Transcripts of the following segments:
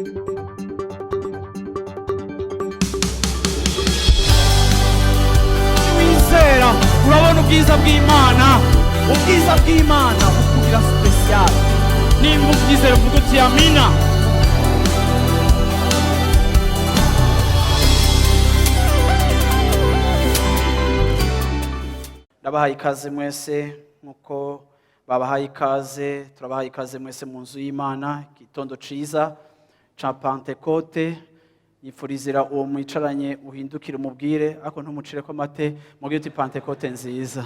Wizera urabona ubwiza bw'Imana. Ubwiza bw'Imana bukugira spécial. Nimba ubyizera, uvuga uti amina. Ndabahaye ikaze mwese nk'uko babahaye ikaze. Turabahaye ikaze mwese mu nzu y'Imana, igitondo ciza ca Pantekote. Yifurizira uwo mwicaranye, uhindukire umubwire, ariko ntumucire ko amate, mubwire uti "Pantekote nziza."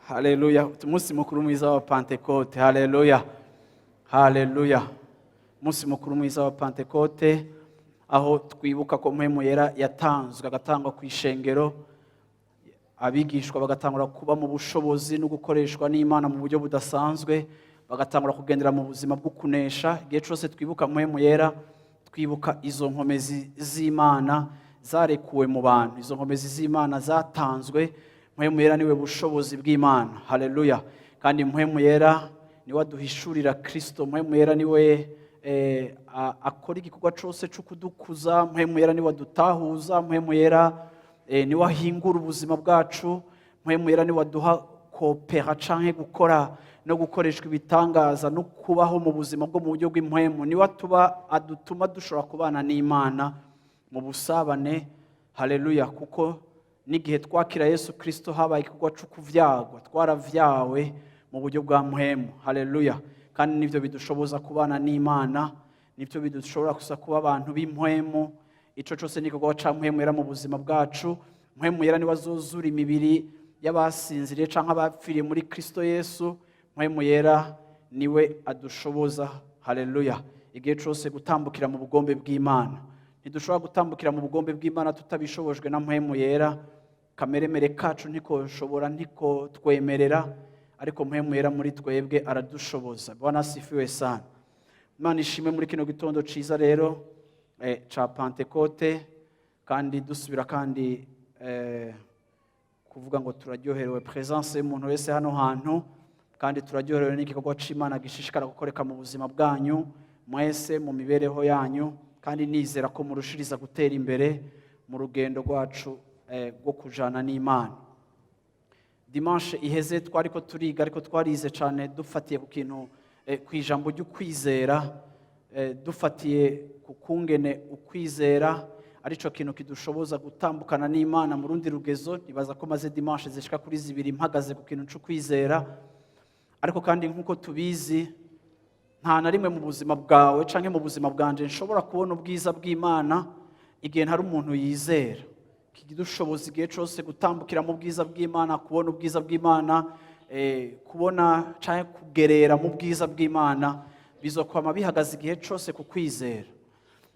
Haleluya! Umunsi mukuru mwiza wa Pantekote. Haleluya, haleluya! Umunsi mukuru mwiza wa Pantekote, aho twibuka ko Mpwemu Yera yatanzwe, agatangwa ku ishengero, abigishwa bagatangura kuba mu bushobozi no gukoreshwa n'Imana mu buryo budasanzwe, bagatangura kugendera mu buzima bwo kunesha. Igihe cyose twibuka Mpwemu Yera, twibuka izo nkomezi z'Imana zarekuwe mu bantu, izo nkomezi z'Imana zatanzwe. Mpwemu Yera niwe bushobozi bw'Imana. Haleluya! Kandi Mpwemu Yera niwe aduhishurira Kristo. Mpwemu Yera niwe akora igikorwa cyose cyo kudukuza. Mpwemu Yera niwe adutahuza. Mpwemu Yera niwe ahingura ubuzima bwacu. Mpwemu Yera niwe aduha kopera canke gukora no gukoreshwa ibitangaza no kubaho mu buzima bwo mu buryo bw'impwemu. Niwe atuba adutuma dushobora kubana n'Imana mu busabane. Haleluya! Kuko n'igihe twakira Yesu Kristo, habaye igikorwa cyo kuvyagwa, twaravyawe mu buryo bwa mpwemu. Haleluya! Kandi nibyo bidushoboza kubana n'Imana, nibyo bidushobora gusa kuba abantu b'impwemu. Ico cyose ni igikorwa ca Mpwemu Yera mu buzima bwacu. Mpwemu Yera niwe azuzura imibiri y'abasinziriye canke abapfiriye muri Kristo Yesu. Mpwemu Yera niwe adushoboza, haleluya, igihe cyose gutambukira mu bugombe bw'Imana. Ntidushobora gutambukira mu bugombe bw'Imana tutabishobojwe na Mpwemu Yera. Kameremere kacu ntikoshobora, ntiko twemerera, ariko Mpwemu Yera muri twebwe aradushoboza. Bwana asifiwe sana. Imana ishimwe muri kino gitondo ciza rero ca Pantekote. Kandi dusubira kandi kuvuga ngo turaryoherewe présence y'umuntu wese hano hantu, kandi turaryoherewe n'igikorwa c'Imana gishishikara gukoreka mu buzima bwanyu mwese, mu mibereho yanyu, kandi nizera ko murushiriza gutera imbere mu rugendo rwacu rwo kujana n'Imana. Dimanche iheze twariko turiga, ariko twarize cyane dufatiye ku kintu ku ijambo ry'ukwizera, dufatiye ku kungene ukwizera arico kintu kidushoboza gutambukana n'Imana mu rundi rugezo. Nibaza ko maze dimanche zishika kuri 2 mpagaze ku kintu c'ukwizera. Ariko kandi nk'uko tubizi, nta na rimwe mu buzima bwawe canke mu buzima bwanje nshobora kubona ubwiza bw'Imana igihe ntari umuntu yizera. Kidushoboza igihe cyose gutambukira mu bwiza bw'Imana, kubona ubwiza bw'Imana, kubona canke kugerera mu bwiza bw'Imana, bizokwama bihagaze igihe cyose ku kwizera.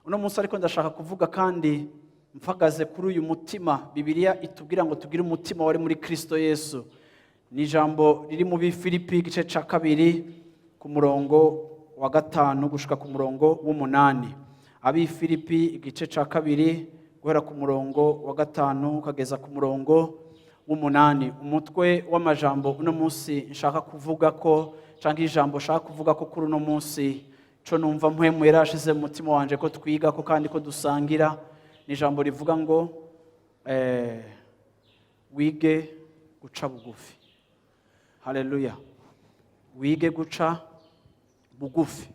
Uno munsi ariko ndashaka kuvuga kandi mpagaze kuri uyu mutima Bibiliya itubwira ngo tugire, umutima wari muri Kristo Yesu. Ni ijambo riri mu Bifilipi, igice cya 2, ku murongo wa 5 gushika ku murongo w'8. Abifilipi, igice cya 2, guhera ku murongo wa 5 ukageza ku murongo w'8. Umutwe w'amajambo uno munsi nshaka kuvuga ko, cyangwa ijambo nshaka kuvuga ko kuri uno munsi, co numva Mpwemu yarashize mu mutima wanje ko twiga ko kandi ko dusangira, ni ijambo rivuga ngo "Wige guca bugufi." Haleluya! Wige guca bugufi.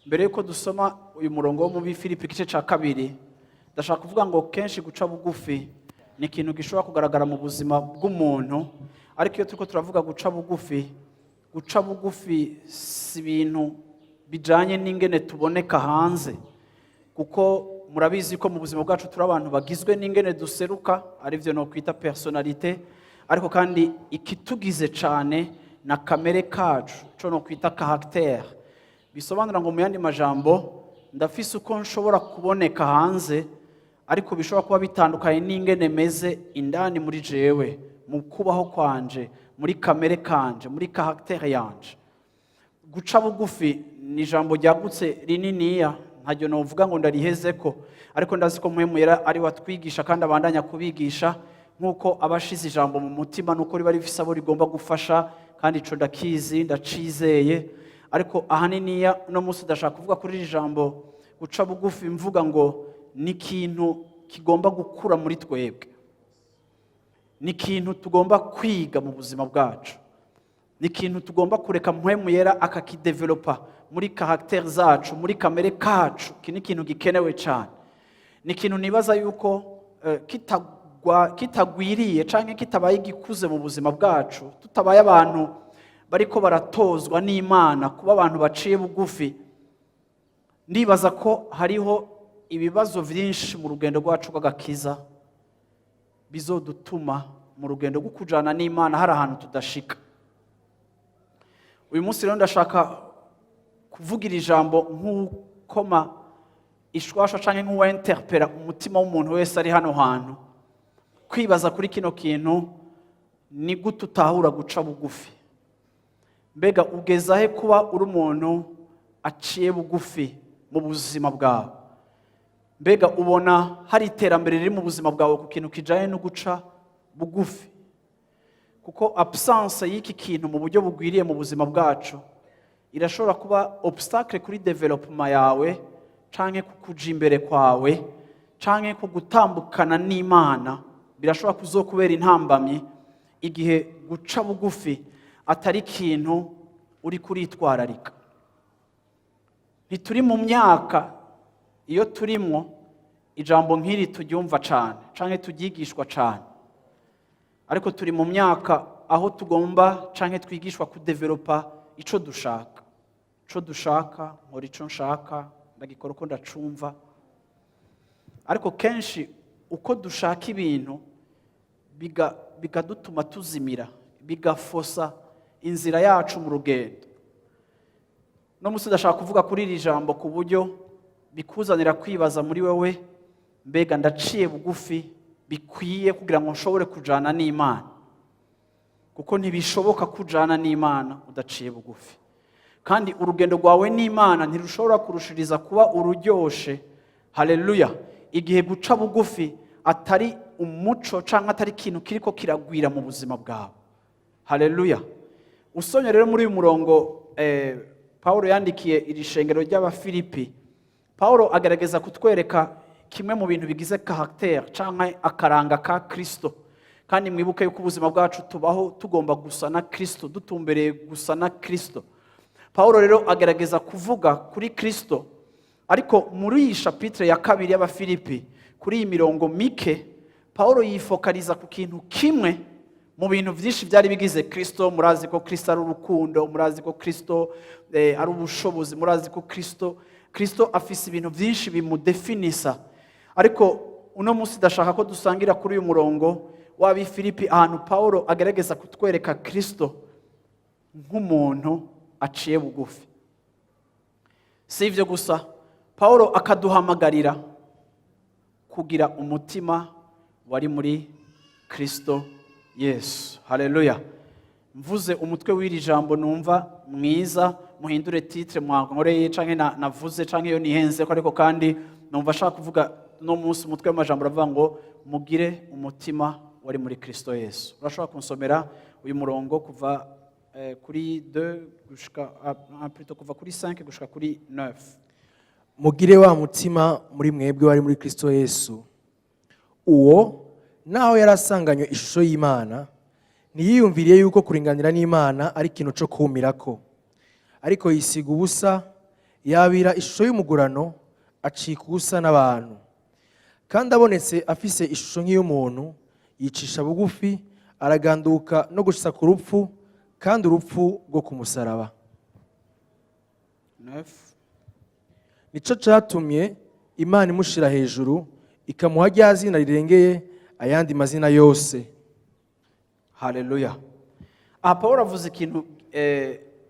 Mbere yuko dusoma uyu murongo wo mu Bifilipi igice cya 2, ndashaka kuvuga ngo kenshi guca bugufi ni ikintu gishobora kugaragara mu buzima bw'umuntu. Ariko iyo turiko turavuga guca bugufi, guca bugufi si ibintu bijanye n'ingene tuboneka hanze, kuko murabizi ko mu buzima bwacu turi abantu bagizwe n'ingene duseruka, arivyo no kwita personnalité. Ariko kandi ikitugize cane na kamere kacu, co no kwita caractère. Bisobanura ngo, mu yandi majambo, ndafise uko nshobora kuboneka hanze, ariko bishobora kuba bitandukanye n'ingene meze indani muri jewe, mu kubaho kwanje, muri kamere kanje, muri caractère yanje. Guca bugufi ni ijambo ryagutse rininiya, ntaryo novuga ngo ndariheze ko, ariko ndazi ko Mpwemu Yera ari watwigisha kandi abandanya kubigisha, nk'uko aba ashize ijambo mu mutima nuko riba rifise abo rigomba gufasha. Kandi ico ndakizi, ndacizeye. Ariko Ariko ahaniniya uno munsi ndashaka kuvuga kuri iri jambo guca bugufi, mvuga ngo ni ikintu kigomba gukura muri twebwe, ni ikintu tugomba kwiga mu buzima bwacu, ni ikintu tugomba kureka Mpwemu Yera akakidevelopa muri caractère zacu, muri kamere kacu. Iki ni ikintu gikenewe cyane, ni ikintu nibaza yuko kitagwiriye canke kitabaye igikuze mu buzima bwacu, tutabaye abantu bariko baratozwa n'Imana kuba abantu baciye bugufi, ndibaza ko hariho ibibazo byinshi mu rugendo rwacu rw'agakiza bizodutuma mu rugendo rwo kujana n'Imana hari ahantu tudashika. Uyu munsi rero ndashaka kuvugira ijambo nk'ukoma ishwashwa canke nk'uwenterpera umutima w'umuntu wese ari hano hantu kwibaza kuri kino kintu: ni gute utahura guca bugufi? Mbega ugeza he kuba uri umuntu aciye bugufi mu buzima bwawe? Mbega ubona hari iterambere riri mu buzima bwawe ku kintu kijanye no guca bugufi? Kuko absence y'iki kintu mu buryo bugwiriye mu buzima bwacu irashobora kuba obstacle kuri développement yawe, canke ku kuja imbere kwawe, canke ku gutambukana n'Imana. Birashobora kuzokubera intambamyi igihe guca bugufi atari ikintu uri kuritwararika. Ntituri mu myaka iyo turimwo ijambo nk'iri turyumva cane canke turyigishwa cane, ariko turi mu myaka aho tugomba canke twigishwa kudevelopa ico dushaka. Ico dushaka, nkora ico nshaka, ndagikora uko ndacumva. Ariko kenshi uko dushaka ibintu bigadutuma tuzimira, bigafosa inzira yacu mu rugendo. No munsi ndashaka kuvuga kuri iri jambo ku buryo bikuzanira kwibaza muri wewe: mbega ndaciye bugufi bikwiye kugira ngo nshobore kujana n'Imana? Kuko ntibishoboka kujana n'Imana udaciye bugufi, kandi urugendo rwawe n'Imana ntirushobora kurushiriza kuba ururyoshe, haleluya, igihe guca bugufi atari umuco cyangwa atari ikintu kiriko kiragwira mu buzima bwawe. Haleluya! Usomye rero muri uyu murongo Paulo yandikiye iri shengero ry'Abafilipi, Paulo agerageza kutwereka kimwe mu bintu bigize caractère cyangwa akaranga ka Kristo. Kandi mwibuke yuko ubuzima bwacu tubaho tugomba gusa na Kristo, dutumbereye gusa na Kristo. Paulo rero agerageza kuvuga kuri Kristo, ariko muri iyi chapitre ya kabiri y'Abafilipi, kuri iyi mirongo mike, Paulo yifokaliza ku kintu kimwe mu bintu byinshi byari bigize Kristo. Murazi ko Kristo ari urukundo, murazi ko Kristo ari ubushobozi, murazi ko Kristo afise ibintu byinshi bimudefinisa. Ariko uno munsi ndashaka ko dusangira kuri uyu murongo w'Abifilipi, ahantu Paulo agerageza kutwereka Kristo nk'umuntu aciye bugufi. Si ibyo gusa, Paulo akaduhamagarira kugira umutima wari muri Kristo Yesu. Haleluya! Mvuze umutwe w'iri jambo numva mwiza, muhindure titre mwankoreye canke navuze canke iyo nihenze ko, ariko kandi numva ashaka kuvuga no munsi umutwe w'amajambo uravuga ngo: "Mugire umutima wari muri Kristo Yesu." Urashobora kunsomera uyu murongo kuva kuri 2 gushika plutôt kuva kuri 5 gushika kuri 9? Mugire wa mutima muri mwebwe wari muri Kristo Yesu. Uwo naho yari asanganywe ishusho y'Imana, ntiyiyumviriye yuko kuringanira n'Imana ari ikintu cyo kumirako, ariko yisiga ubusa, yabira ishusho y'umugurano, acika ubusa n'abantu. Kandi abonetse afise ishusho nk'iy'umuntu, yicisha bugufi, araganduka no gushitsa ku rupfu, kandi urupfu rwo ku musaraba. 9. Nico catumye Imana imushira hejuru, ikamuha rya zina rirengeye ayandi mazina yose. Haleluya! Aha Paul avuze ikintu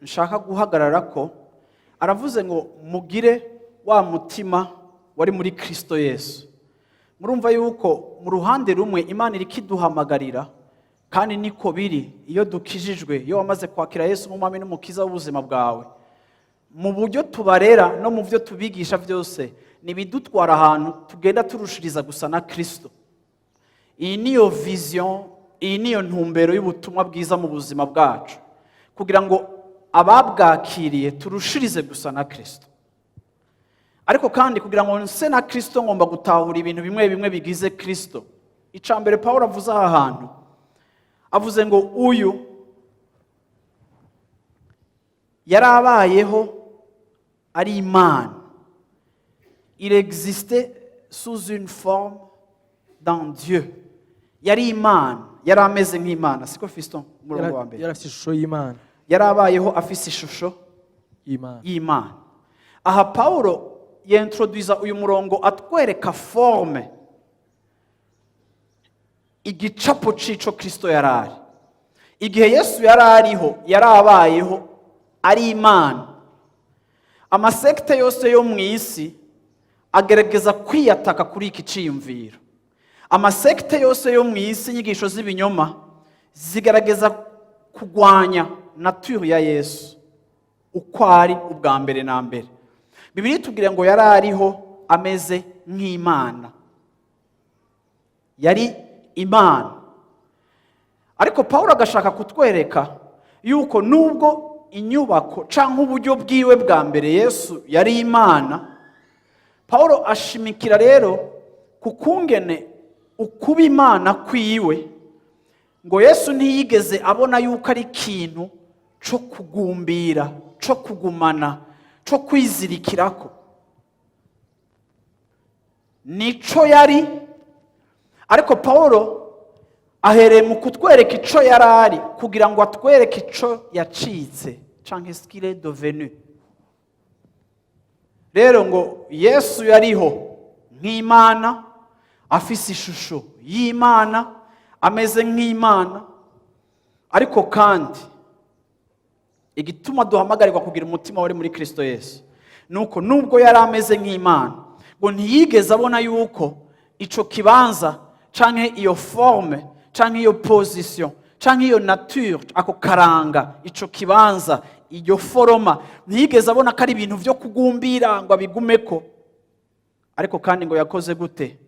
nshaka guhagarara ko. Aravuze ngo mugire wa mutima wari muri Kristo Yesu. Murumva yuko mu ruhande rumwe Imana iriko iduhamagarira, kandi niko biri iyo dukijijwe, iyo wamaze kwakira Yesu nk'umwami n'umukiza w'ubuzima bwawe, mu buryo tubarera no mu byo tubigisha byose ntibidutwara ahantu tugenda turushiriza gusa na Kristo. Iyi niyo vision, iyi niyo ntumbero y'ubutumwa bwiza mu buzima bwacu, kugira ngo Ababwakiriye turushirize gusa na Kristo. Ariko kandi kugira ngo nse na Kristo, ngomba gutahura ibintu bimwe bimwe bigize Kristo. Icya mbere Paul avuze aha hantu, avuze ngo uyu yari abayeho ari Imana. Il existait sous une forme d'un Dieu. Yari Imana, yari ameze nk'Imana, siko Fiston? Umurongo wa mbere. Yari afite ishusho y'Imana. Yari abayeho afise ishusho y'Imana. y'Imana. Aha Paulo yintroduisa uyu murongo atwereka forme, igicapo c'ico Kristo yari ari. Igihe Yesu yari ariho, yari abayeho ari Imana. Ama sectes yose yo mu isi agerageza kwiyataka kuri iki ciyumviro. Ama sectes yose yo mu isi, inyigisho z'ibinyoma zigerageza kugwanya nature ya Yesu uko ari ubwa mbere na mbere. Bibiliya itubwira ngo yari ariho ameze nk'Imana, yari Imana. Ariko Paul agashaka kutwereka yuko nubwo inyubako cyangwa uburyo bwiwe bwa mbere Yesu yari Imana, Paul ashimikira rero ku kungene ukuba Imana kwiwe, ngo Yesu ntiyigeze abona yuko ari ikintu cyo kugumbira, cyo kugumana, cyo kwizirikirako. Nico yari. Ariko Paul ahereye mu kutwereka ico yari ari kugira ngo atwereke ico yacitse canke ce qu'il est devenu. Rero ngo Yesu yariho nk'Imana, afise ishusho y'Imana, ameze nk'Imana. Ariko kandi igituma duhamagarirwa kugira umutima wari muri Kristo Yesu nuko nubwo yari ameze nk'Imana, ngo ntiyigeze abona yuko ico kibanza canke iyo forme canke iyo position canke iyo nature, ako karanga, ico kibanza, iyo forme, ntiyigeze abona ko ari ibintu vyo kugumbira ngo abigumeko. Ariko kandi ngo yakoze gute?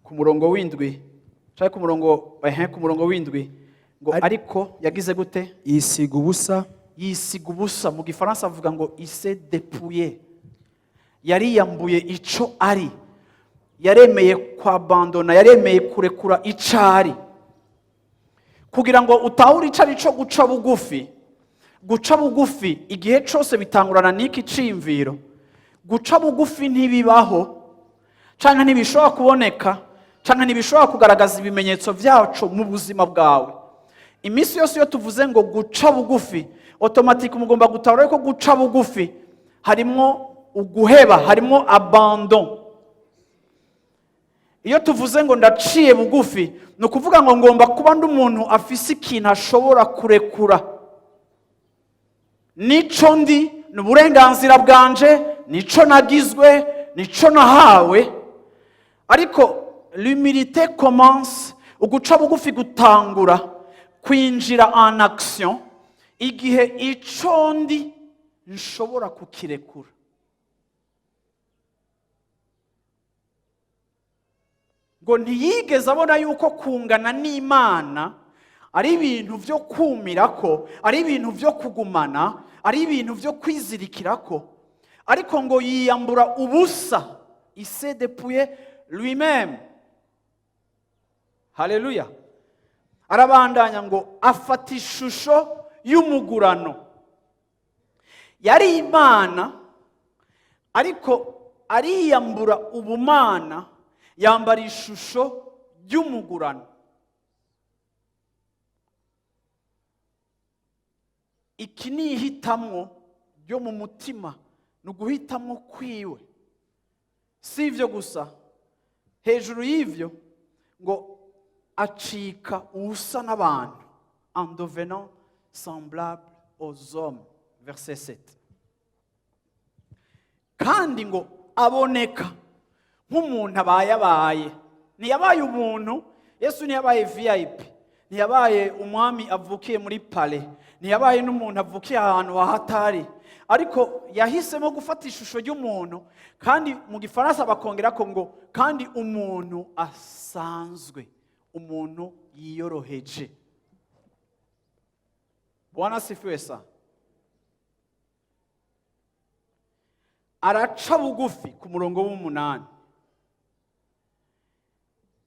Ku murongo w'indwi canke ku murongo, ehe, ku murongo w'indwi ngo ariko yagize gute? Yisiga ubusa. Yisiga ubusa. Mu Gifaransa avuga ngo il s'est dépouillé. Yariyambuye ico ari, yaremeye kwabandona, yaremeye kurekura ico ari. Kugira ngo utahure ico ari cyo guca bugufi, guca bugufi igihe cyose bitangurana n'iki ciyumviro: guca bugufi ntibibaho canke ntibishobora kuboneka canke ntibishobora kugaragaza ibimenyetso byacu mu buzima bwawe. Iminsi yose iyo tuvuze ngo guca bugufi, automatique mugomba gutahura ko guca bugufi harimo uguheba, harimo abandon. Iyo tuvuze ngo ndaciye bugufi, ni ukuvuga ngo ngomba kuba ndi umuntu afise ikintu ashobora kurekura. Nico ndi, ni uburenganzira bwanje, nico nagizwe, nico nahawe. Ariko l'humilité commence, uguca bugufi gutangura kwinjira en action igihe ico ndi nshobora kukirekura. Ngo ntiyigeze abona yuko kungana n'Imana ari ibintu byo kumira ko, ari ibintu byo kugumana, ari ibintu byo kwizirikira ko. Ariko ngo yiyambura ubusa, il s'est dépouillé lui-même. Haleluya! Arabandanya ngo afata ishusho y'umugurano. Yari Imana, ariko ariyambura ubumana, yambara ishusho ry'umugurano. Iki ni ihitamwo ryo mu mutima, ni uguhitamwo kwiwe. Si ibyo gusa, hejuru y'ibyo ngo acika uwusa n'abantu, en devenant semblable aux hommes, verset 7. Kandi ngo aboneka nk'umuntu abayabaye. Ntiyabaye umuntu. Yesu ntiyabaye VIP, ntiyabaye umwami avukiye muri palais, ntiyabaye n'umuntu avukiye ahantu hahatari, ariko yahisemo gufata ishusho ry'umuntu. Kandi mu Gifaransa bakongera ko ngo kandi umuntu asanzwe, umuntu yiyoroheje. Bwana asifiwe sana. Araca bugufi ku murongo w'umunani,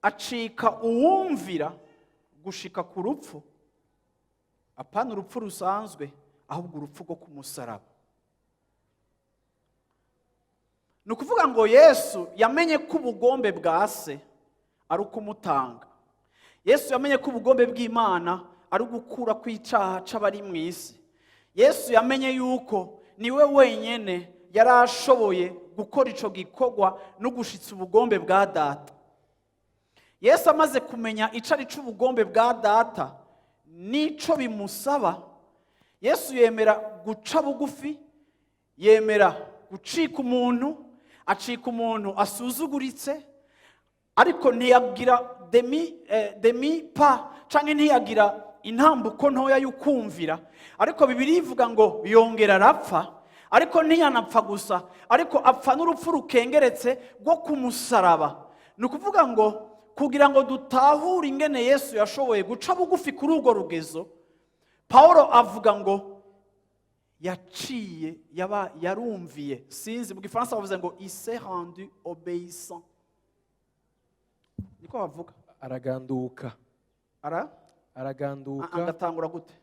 acika uwumvira gushika ku rupfu, apana urupfu rusanzwe, ahubwo urupfu rwo ku musaraba. Ni ukuvuga ngo Yesu yamenye ko ubugombe bwa Se ari ukumutanga. Yesu yamenye ko ubugombe bw'Imana ari ugukura kw'icyaha c'abari mu isi. Yesu yamenye yuko niwe wenyine yari ashoboye gukora ico gikorwa no gushitsa ubugombe bwa Data. Yesu amaze kumenya ico ari c'ubugombe bwa Data n'ico bimusaba, Yesu yemera guca bugufi, yemera gucika umuntu, acika umuntu asuzuguritse, ariko ntiyagira demi pas canke ntiyagira intambuko ntoya y'ukumvira. Ariko Bibiliya ivuga ngo yongera arapfa, ariko ntiyanapfa gusa, ariko apfa n'urupfu rukengeretse rwo ku musaraba. Ni ukuvuga ngo kugira ngo dutahure ingene Yesu yashoboye guca bugufi kuri urwo rugezo, Paulo avuga ngo yaciye yaba yarumviye. Sinzi, mu Gifaransa bavuze ngo "il s'est rendu obéissant", niko bavuga. Araganduka. Ara Araganduka. Agatangura gute?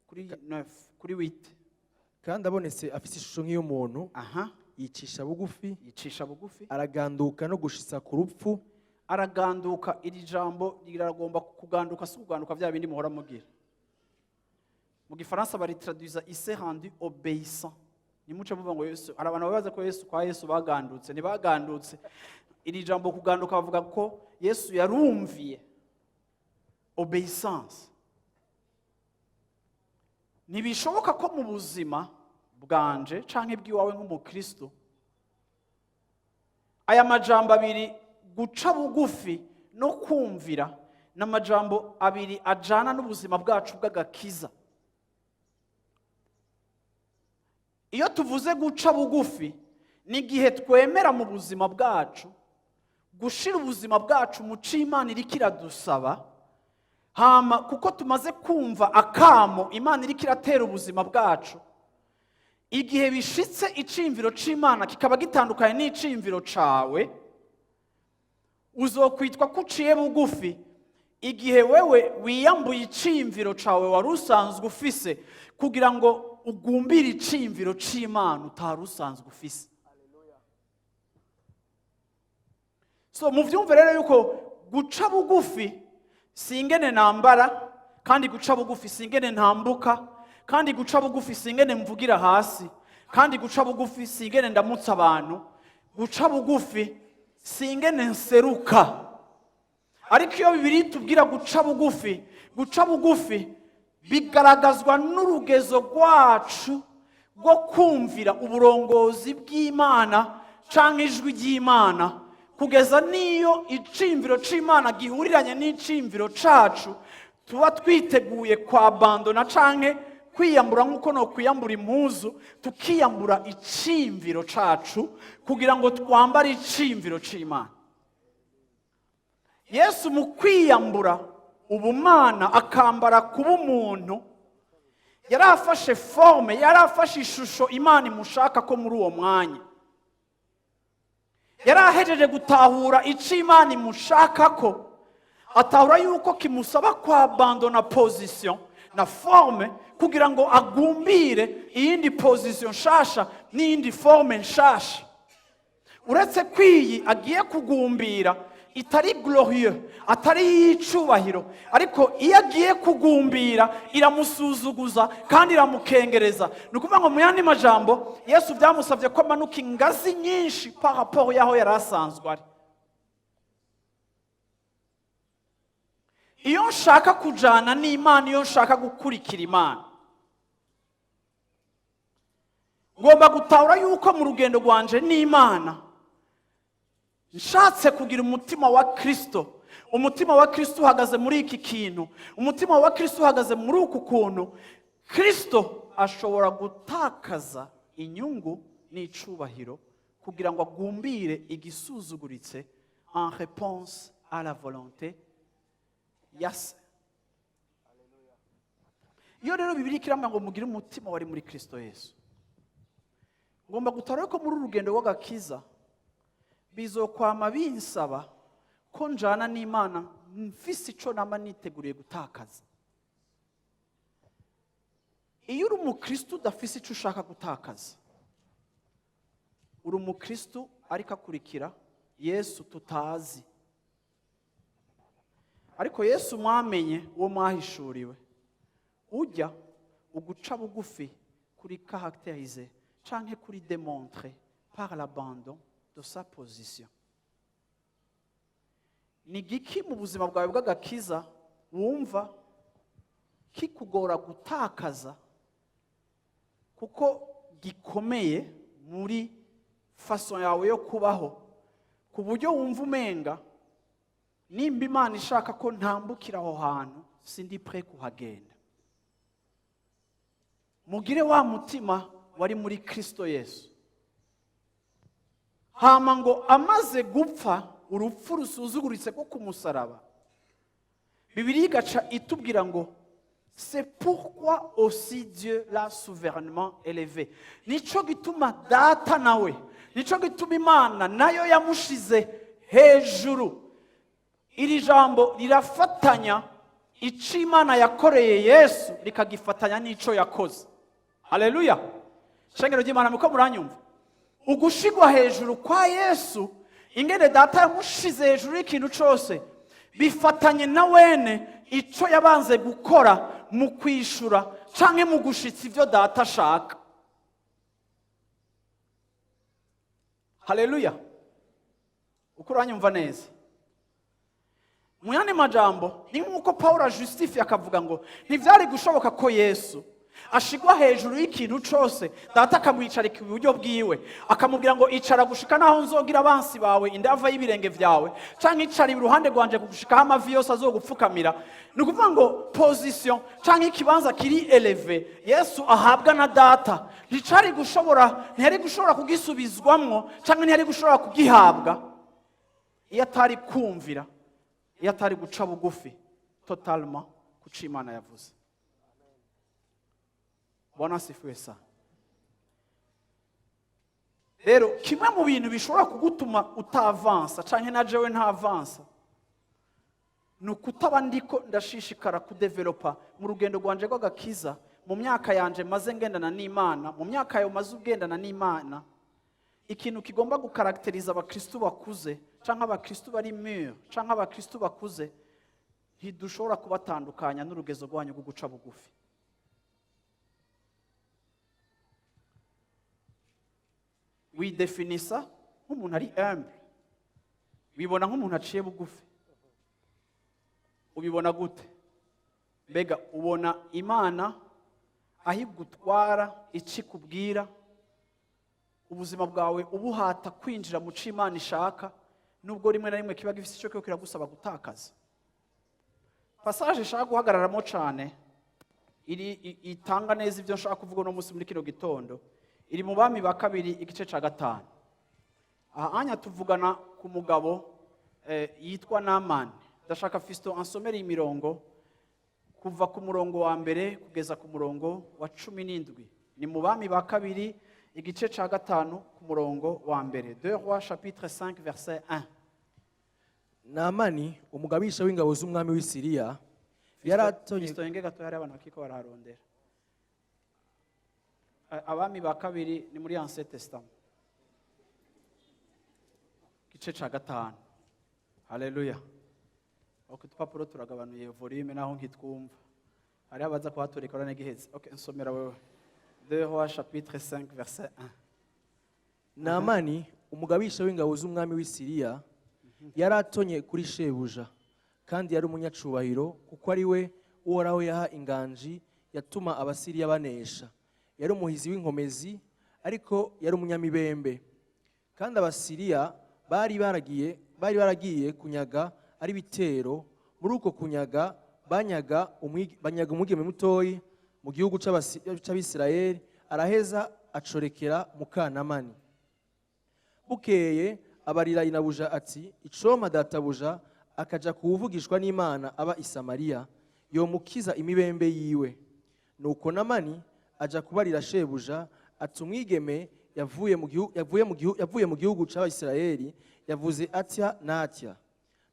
Kuri 9, kuri 8. Kandi abonetse afite ishusho nk'iy'umuntu, yicisha bugufi, yicisha bugufi, araganduka no gushitsa ku rupfu. Araganduka. Iri jambo riragomba kuganduka, si kuganduka bya bindi muhora mugira. Mu Gifaransa baritraduisa "il s'est rendu obéissant". Nimuce muvuga ngo Yesu, hari abantu babaza ko Yesu, kwa Yesu bagandutse. Ntibagandutse. Iri jambo kuganduka bavuga ko Yesu yarumviye, obéissance. Ntibishoboka ko mu buzima bwanje canke bw'iwawe nk'umukristo aya majambo abiri, guca bugufi no kumvira, ni amajambo abiri ajana n'ubuzima bwacu bw'agakiza. Iyo tuvuze guca bugufi, ni igihe twemera mu buzima bwacu gushira ubuzima bwacu mu co Imana iriko iradusaba, hama kuko tumaze kumva akamo Imana iriko iratera ubuzima bwacu, igihe bishitse iciyumviro c'Imana kikaba gitandukanye n'iciyumviro cawe, uzokwitwa ko uciye bugufi igihe wewe wiyambuye iciyumviro cawe wari usanzwe ufise kugira ngo ugumbire iciyumviro c'Imana utari usanzwe ufise. So muvyumve rero yuko guca bugufi si ingene nambara, kandi guca bugufi si ingene ntambuka, kandi guca bugufi si ingene mvugira hasi, kandi guca bugufi si ingene ndamutsa abantu, guca bugufi si ingene nseruka. Ariko iyo Bibiliya itubwira guca bugufi, guca bugufi bigaragazwa n'urugezo rwacu rwo kumvira uburongozi bw'Imana canke ijwi ry'Imana, kugeza n'iyo iciyumviro c'Imana gihuriranye n'iciyumviro cacu, tuba twiteguye kwabandona canke kwiyambura nk'uko no kwiyambura impuzu, tukiyambura iciyumviro cacu kugira ngo twambare iciyumviro c'Imana. Yesu mu kwiyambura ubumana akambara kuba umuntu, yari afashe forme, yari afashe ishusho Imana imushaka ko muri uwo mwanya. Yari ahejeje gutahura icyo Imana imushaka ko, atahura yuko kimusaba kwabandona position na forme kugira ngo agumbire iyindi position nshasha n'iyindi forme nshasha. Uretse ko iyi agiye kugumbira itari glorieux, atari iy'icubahiro, ariko iyo agiye kugumbira iramusuzuguza kandi iramukengereza. Ni ukuvuga ngo mu yandi majambo, Yesu byamusabye ko amanuka ingazi nyinshi par rapport y'aho yari asanzwe ari. Iyo nshaka kujana n'Imana, iyo nshaka gukurikira Imana, ngomba gutahura yuko mu rugendo rwanje n'Imana nshatse kugira umutima wa Kristo. Umutima wa Kristo uhagaze muri iki kintu, umutima wa Kristo uhagaze muri uku kuntu Kristo ashobora gutakaza inyungu n'icubahiro kugira ngo agumbire igisuzuguritse en réponse à la volonté ya Se. Iyo rero Bibiliya ikirambwira ngo mugire umutima wari muri Kristo Yesu, ngomba gutara ko muri uru rugendo rw'agakiza bizokwama binsaba ko njana n'Imana mfise ico nama niteguriye gutakaza. Iyo uri umukristo udafise ico ushaka gutakaza, uri umukristo ariko akurikira Yesu tutazi. Ariko Yesu mwamenye, uwo mwahishuriwe, ujya uguca bugufi kuri caractérisé canke kuri démontré par l'abandon de sa position. Ni giki mu buzima bwawe bw'agakiza wumva kikugora gutakaza kuko gikomeye muri façon yawe yo kubaho, ku buryo wumva umenga nimba Imana ishaka ko ntambukira aho hantu, sindi prêt kuhagenda? Mugire wa mutima wari muri Kristo Yesu. Hama ngo amaze gupfa urupfu rusuzuguritse rwo ku musaraba, Bibiliya igaca itubwira ngo "C'est pourquoi aussi Dieu l'a souverainement élevé." Nico gituma Data nawe, nico gituma Imana nayo yamushize hejuru. Iri jambo rirafatanya icyo Imana yakoreye Yesu, rikagifatanya n'icyo yakoze. Haleluya! Shengero ry'Imana, muko muranyumva? Ugushigwa hejuru kwa Yesu, ingene Data yamushize hejuru y'ikintu cyose, bifatanye na wene icyo yabanze gukora mu kwishura canke mu gushitsa ibyo Data ashaka. Haleluya! Uko uranyumva neza? Mu yandi majambo, ni nk'uko Paul ajustifie akavuga ngo ntibyari gushoboka ko Yesu ashigwa hejuru y'ikintu cyose, Data akamwicarika iburyo bwiwe, akamubwira ngo icara gushika naho nzogira abansi bawe indava y'ibirenge byawe, canke icara iruhande rwanje gushikaho amavi yose azogupfukamira. Ni ukuvuga ngo position canke ikibanza kiri élevé Yesu ahabwa na Data nticari gushobora, ntiyari gushobora kugisubizwamwo canke ntiyari gushobora kugihabwa iyo atari kumvira, iyo atari guca bugufi totalement kuco Imana yavuze. Bwana asifiwe sana. Rero kimwe mu bintu bishobora kugutuma utavansa canke na jewe ntavansa ni ukutaba ndiko ndashishikara kudevelopa mu rugendo rwanje rw'agakiza, mu myaka yanje maze ngendana n'Imana, mu myaka yawe maze ugendana n'Imana. Ikintu kigomba gukarakteriza abakristu bakuze canke abakristu bari mûrs canke abakristu bakuze, ntidushobora kubatandukanya n'urugezo rwanyu rwo guca bugufi. Widefinisa nk'umuntu ari humble, wibona nk'umuntu aciye bugufi? Ubibona gute? Mbega ubona Imana aho igutwara, icyo ikubwira, ubuzima bwawe ubuhata kwinjira mu cyo Imana ishaka, nubwo rimwe na rimwe kiba gifite icyo kiba kiragusaba gutakaza? Passage ishaka guhagararamo cyane, iri itanga neza ibyo nshaka kuvuga uno munsi muri kino gitondo, iri mu Bami ba Kabiri, igice cya 5. Aha anya tuvugana ku mugabo yitwa Namani. Ndashaka Fiston ansomere imirongo kuva ku murongo wa 1 kugeza ku murongo wa 17. Ni mu Bami ba Kabiri, igice cya 5, ku murongo wa 1. 2 Rois chapitre 5 verset 1. Namani, umugabisha w'ingabo z'umwami w'i Siriya, yaratonye Fiston, yenge gato, hari abantu bakiko baraharondera. Abami ba Kabiri ni muri Ancien Testament, igice cya 5. Haleluya! Ok, udupapuro turagabanuye volume naho nkitwumva, hariho abaza kuhaturika urane giheze. Ok, nsomera wewe, 2 Rois chapitre 5 verset 1. Namani, umugabisha w'ingabo z'umwami w'i Siriya, yaratonye kuri shebuja kandi yari umunyacubahiro, kuko ari we Uhoraho yaha inganji yatuma Abasiriya banesha. Yari umuhizi w'inkomezi, ariko yari umunyamibembe. Kandi Abasiriya bari baragiye kunyaga ari bitero. Muri uko kunyaga banyaga umwigeme mutoyi mu gihugu c'Abisirayeli, araheza acorekera mukanamani. Bukeye abarira inabuja ati: "Icompa databuja akaja kuwuvugishwa n'Imana aba i Samariya, yomukiza imibembe yiwe." Nuko Namani aja kubarira shebuja ati: "Umwigeme yavuye mu gihugu c'Abisirayeli yavuze atya n'atya."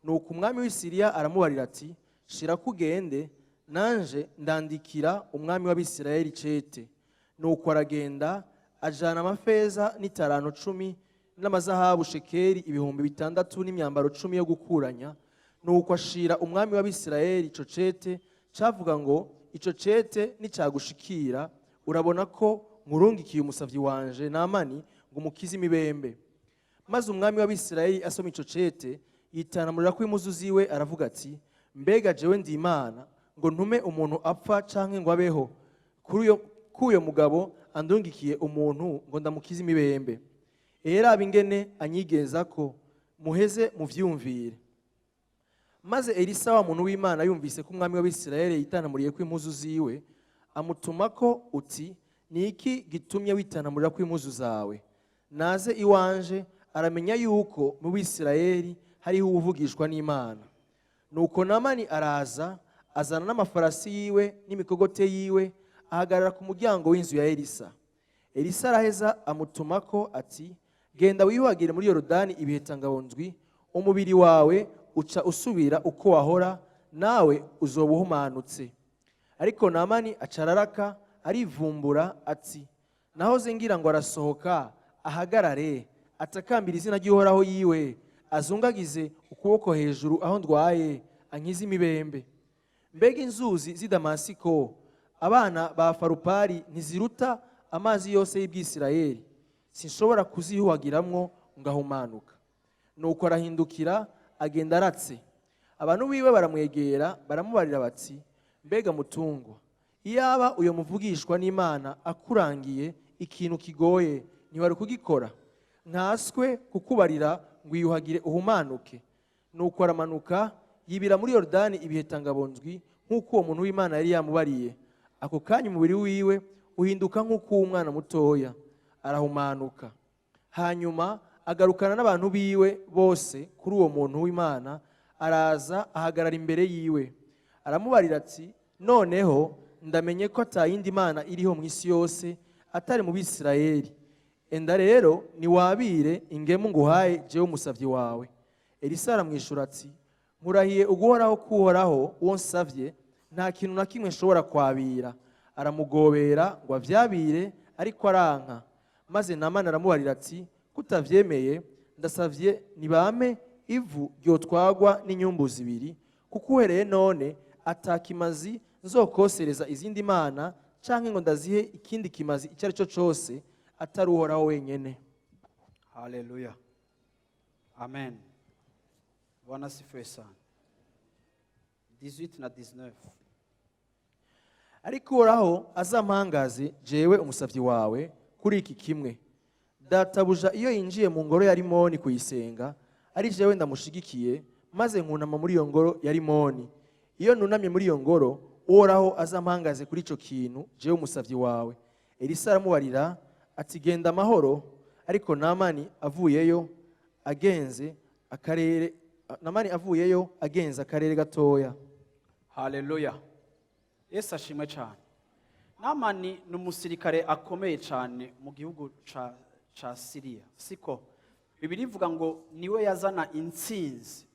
Nuko umwami w'i Siriya aramubarira ati: "Shira kugende, nanje ndandikira umwami w'Abisirayeli cete." Nuko aragenda, ajana amafeza n'itaranto 10 n'amazahabu shekeri 6000 n'imyambaro 10 yo gukuranya. Nuko ashira umwami w'Abisirayeli ico cete cavuga ngo: "Ico cete nicagushikira, urabona ko nkurungikiye umusavyi wanje Namani ngo umukize imibembe." Maze umwami w'Abisirayeli asoma ico cete, yitanamurira ko impuzu ziwe, aravuga ati: "Mbega jewe ndi Imana ngo ntume umuntu apfa canke ngo abeho, kuri uyo mugabo andungikiye umuntu ngo ndamukize imibembe? Eraba ingene anyigeza ko muheze muvyumvire." Maze Elisa wa muntu w'Imana yumvise ko umwami w'Abisirayeli yitanamuriye ko impuzu ziwe, amutuma ko uti: "Ni iki gitumye witanamurira ko impuzu zawe? Naze iwanje, aramenya yuko mu Bisirayeli hariho uwuvugishwa n'Imana." Nuko Namani araza, azana n'amafarasi yiwe n'imikogote yiwe, ahagarara ku muryango w'inzu ya Elisa. Elisa araheza amutumako ati: "Genda wiyuhagire muri Yorodani ibihetangabo ndwi, umubiri wawe uca usubira uko wahora, nawe uzoba uhumanutse." Ariko Namani aca araraka, arivumbura ati: "Nahoze ngira ngo arasohoka, ahagarare, atakambira izina ry'Uhoraho yiwe, azungagize ukuboko hejuru aho ndwaye, ankize imibembe. Mbega inzuzi z'i Damasiko, abana ba Farupari, ntiziruta amazi yose y'Ibwisirayeli? Sinshobora kuziyuhagiramwo ngahumanuka?" Nuko arahindukira, agenda aratse. Abantu biwe baramwegera, baramubarira bati: "Mbega mutungwa, iyaba uyo muvugishwa n'Imana akurangiye ikintu kigoye, ntiwari kugikora? Nkaswe kukubarira ngo iyuhagire uhumanuke." Nuko aramanuka, yibira muri Yorodani ibihetangabo ndwi, nk'uko uwo muntu w'Imana yari yamubariye. Ako kanya umubiri wiwe uhinduka nk'uko uw'umwana mutoya, arahumanuka. Hanyuma agarukana n'abantu biwe bose kuri uwo muntu w'Imana. Araza, ahagarara imbere yiwe, aramubarira ati: "Noneho ndamenye ko atayindi mana iriho mu isi yose atari mu Bisirayeli. Enda rero niwabire ingemu nguhaye, jewe umusavyi wawe." Elisa aramwishura ati: "Nkurahiye uguhoraho k'Uhoraho, uwo nsavye, nta kintu na kimwe nshobora kwabira." Aramugobera ngo avyabire, ariko aranka. Maze Namani aramubarira ati: "Kutavyemeye, ndasavye nibampe ivu ryotwagwa n'inyumbu zibiri, kuko uhereye none atakimazi nzokosereza izindi mana canke ngo ndazihe ikindi kimazi icyo ari cyo cose atari Uhoraho wenyene." Haleluya, amen. Bwana asifiwe sana. 18 na 19. Ariko Uhoraho azampangaze jewe umusavyi wawe kuri iki kimwe: databuja iyo yinjiye mu ngoro ya Rimoni kuyisenga, ari jewe ndamushigikiye, maze nkunama muri iyo ngoro ya Rimoni, iyo nunamye muri iyo ngoro, Uhoraho azampangaze kuri ico kintu, jewe umusavyi wawe. Elisa aramubarira ati: "Genda amahoro." Ariko Namani avuyeyo agenze akarere gatoya. Haleluya, Yesu ashimwe cyane. Namani ni umusirikare akomeye cyane mu gihugu ca Siriya, siko? Bibiliya ivuga ngo niwe yazana intsinzi.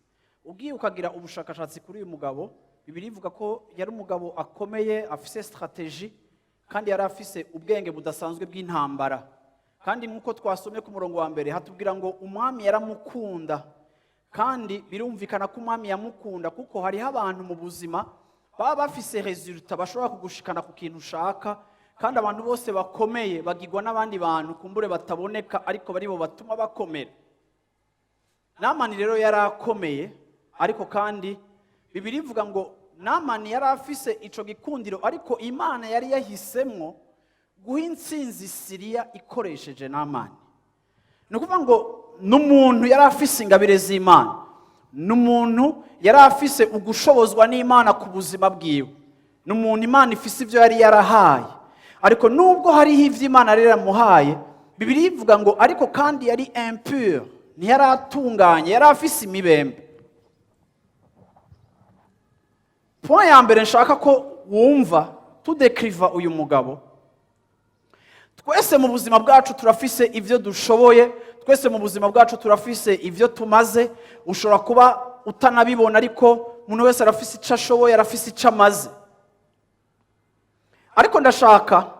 Ugiye ukagira ubushakashatsi kuri uyu mugabo, Bibiliya ivuga ko yari umugabo akomeye, afise stratégie, kandi yari afise ubwenge budasanzwe bw'intambara. Kandi nk'uko twasomye ku murongo wa mbere, hatubwira ngo umwami yaramukunda. Kandi birumvikana ko umwami yamukunda, kuko hariho abantu mu buzima baba bafise résultat, bashobora kugushikana ku kintu ushaka. Kandi abantu bose bakomeye bagirwa n'abandi bantu kumbure bataboneka, ariko baribo batuma bakomera. Namani rero yari akomeye, ariko kandi Bibiliya ivuga ngo Namani yari afise ico gikundiro, ariko Imana yari yahisemwo guha intsinzi Siriya ikoresheje Namani. Ni ukuvuga ngo n'umuntu yari afise ingabire z'Imana, n'umuntu yari afise ugushobozwa n'Imana ku buzima bwiwe, n'umuntu Imana ifise ibyo yari yarahaye. Ariko nubwo hariho ibyo Imana yari yaramuhaye, Bibiliya ivuga ngo ariko kandi yari impur, ntiyari atunganye, yari afise imibembe. Point ya mbere nshaka ko wumva Tudekriva uyu mugabo, twese mu buzima bwacu turafise ibyo dushoboye, twese mu buzima bwacu turafise ibyo tumaze. Ushobora kuba utanabibona, ariko umuntu wese arafise icyo ashoboye, arafise icyo amaze. Ariko ndashaka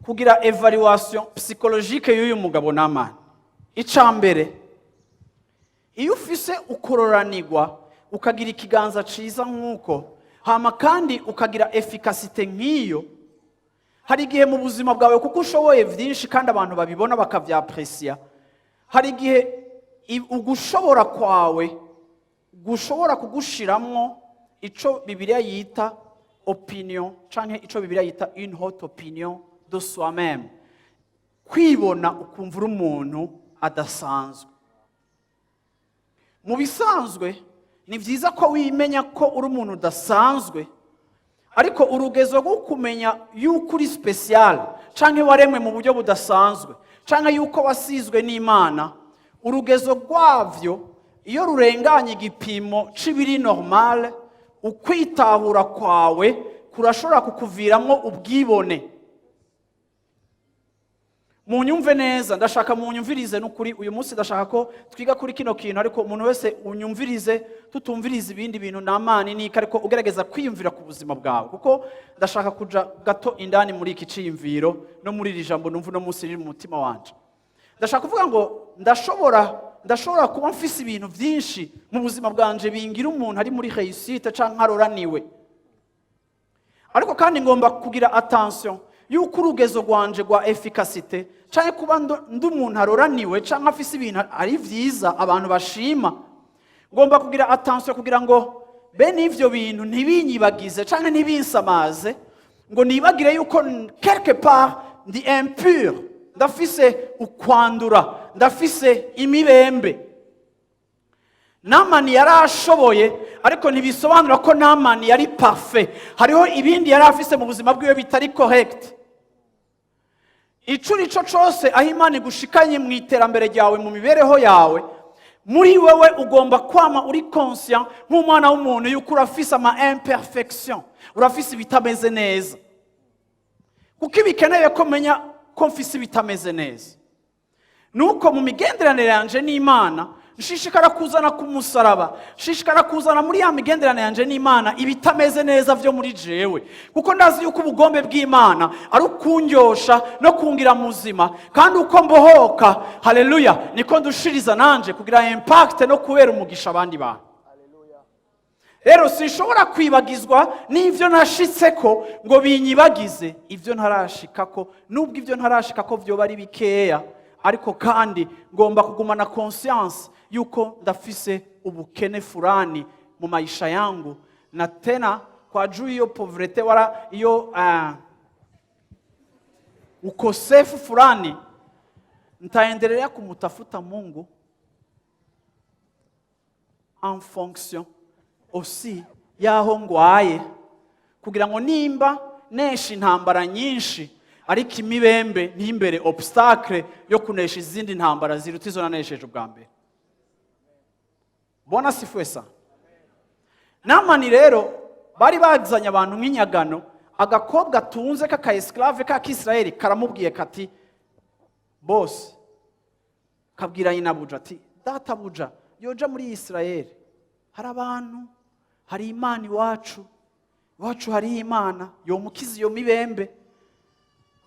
kugira évaluation psychologique y'uyu mugabo Namani. Icya mbere, iyo ufise ukororanirwa, ukagira ikiganza cyiza nk'uko, hama kandi ukagira efficacité nk'iyo, hari igihe mu buzima bwawe, kuko ushoboye byinshi kandi abantu babibona bakavyapresiya, hari igihe ugushobora kwawe gushobora kugushiramwo ico Bibiliya yita opinion, canke ico Bibiliya yita une haute opinion de soi-même, kwibona ukumva uri umuntu adasanzwe. Mu bisanzwe ni byiza ko wimenya ko uri umuntu udasanzwe, ariko urugezo rwo kumenya yuko uri spécial, canke waremwe mu buryo budasanzwe, canke yuko wasizwe n'Imana, urugezo rwavyo iyo rurenganye igipimo c'ibiri normal, ukwitahura kwawe kurashobora kukuviramwo ubwibone. Munyumve neza, ndashaka munyumvirize n'ukuri. Uyu munsi ndashaka ko twiga kuri kino kintu, ariko umuntu wese unyumvirize, tutumvirize ibindi bintu n'amani nika, ariko ugerageza kwiyumvira ku buzima bwawe, kuko ndashaka kuja gato indani muri iki ciyumviro no muri iri jambo numva uno munsi riri mu mutima wanje. Ndashaka kuvuga ngo ndashobora kuba mfise ibintu byinshi mu buzima bwanje bingira umuntu ari muri réussite canke aroraniwe, ariko kandi ngomba kugira attention yuko urugezo rwanje rwa efficacité, canke kuba ndi umuntu aroraniwe canke afise ibintu ari vyiza abantu bashima, ngomba kugira attention kugira ngo bene ivyo bintu ntibinyibagize canke ntibinsamaze ngo nibagire yuko quelque part ndi impur, ndafise ukwandura, ndafise imibembe. Namani yari ashoboye, ariko ntibisobanura ko Namani yari parfait. Hariho ibindi yari afise mu buzima bwiwe bitari correct. Ico urico cose, aho Imana igushikanye mu iterambere ryawe, mu mibereho yawe, muri wewe ugomba kwama uri conscient nk'umwana w'umuntu yuko urafise ama imperfection, urafise ibitameze neza. Kuko ibikeneye ko menya ko mfise ibitameze neza, nuko mu migenderanire yanje n'Imana nshishikara kuzana ku musaraba, nshishikara kuzana muri ya migenderanire yanje n'Imana ibitameze neza vyo muri jewe, kuko ndazi yuko ubugombe bw'Imana ari ukundyosha no kungira muzima. Kandi uko mbohoka, haleluya, niko ndushiriza nanje kugira impact no kubera umugisha abandi bantu. Rero sinshobora kwibagizwa n'ibyo nashitseko ngo binyibagize ibyo ntarashikako, nubwo ibyo ntarashikako vyoba ari bikeya. Ariko kandi ngomba kugumana conscience yuko ndafise ubukene fulani mu maisha yangu, na tena kwa juu hiyo pauvreté wala hiyo ukosefu fulani, nitaendelea kumutafuta Mungu en fonction aussi y'aho ngwaye, kugira ngo nimba nesha intambara nyinshi, ariko imibembe ntimbere obstacle yo kunesha izindi ntambara ziruta izo nanesheje ubwa mbere. Bwana asifiwe sana. Namani rero bari bazanye abantu nk'inyagano. Agakobwa atunze k'aka esclave k'Akisirayeli karamubwiye kati: "Bose," kabwira nyinabuja ati: "Databuja yoja muri Isirayeli, hari abantu, hari Imana iwacu, iwacu hariho Imana yomukiza iyo mibembe."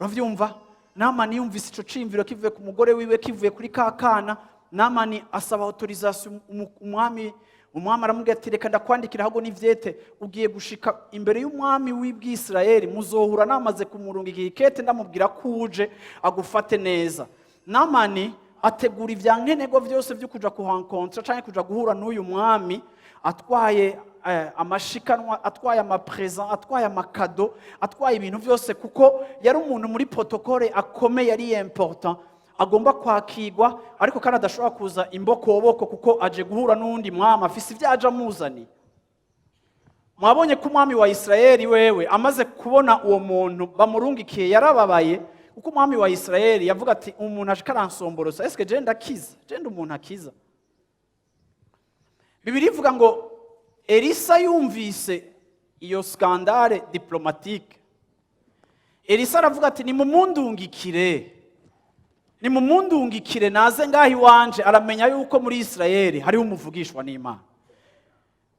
Uravyumva, Namani yumvise ico ciyumviro kivuye ku mugore wiwe, kivuye kuri ka kana, Namani asaba autorisation umwami. Umwami aramubwira ati: "Reka ndakwandikira ahubwo n'ivyete, ugiye gushika imbere y'umwami w'Ibwisirayeli, muzohura namaze kumurunga ikete, ndamubwira ko uje agufate neza." Namani ategura ivya nkenerwa vyose vyo kuja kuhankontra canke kuja guhura n'uyu mwami, atwaye amashikanwa, atwaye ama présents, atwaye ama cadeaux, atwaye ibintu byose, kuko yari umuntu muri protocole akomeye, yari important, agomba kwakirwa, ariko kandi adashobora kuza imbokoboko, kuko aje guhura n'uwundi mwami afise ibyo aje amuzaniye. Mwabonye ko umwami wa Isirayeli wewe amaze kubona uwo muntu bamurungikiye yarababaye, kuko umwami wa Isirayeli yavuga ati: "Umuntu ashika aransomborosa, eske je ndakiza? Je ndi umuntu akiza?" Bibiliya ivuga ngo Elisa yumvise iyo scandale diplomatique. Elisa aravuga ati: "Nimumundungikire, nimumundungikire naze ngaho iwanje, aramenya yuko muri Isirayeli hariho umuvugishwa n'Imana."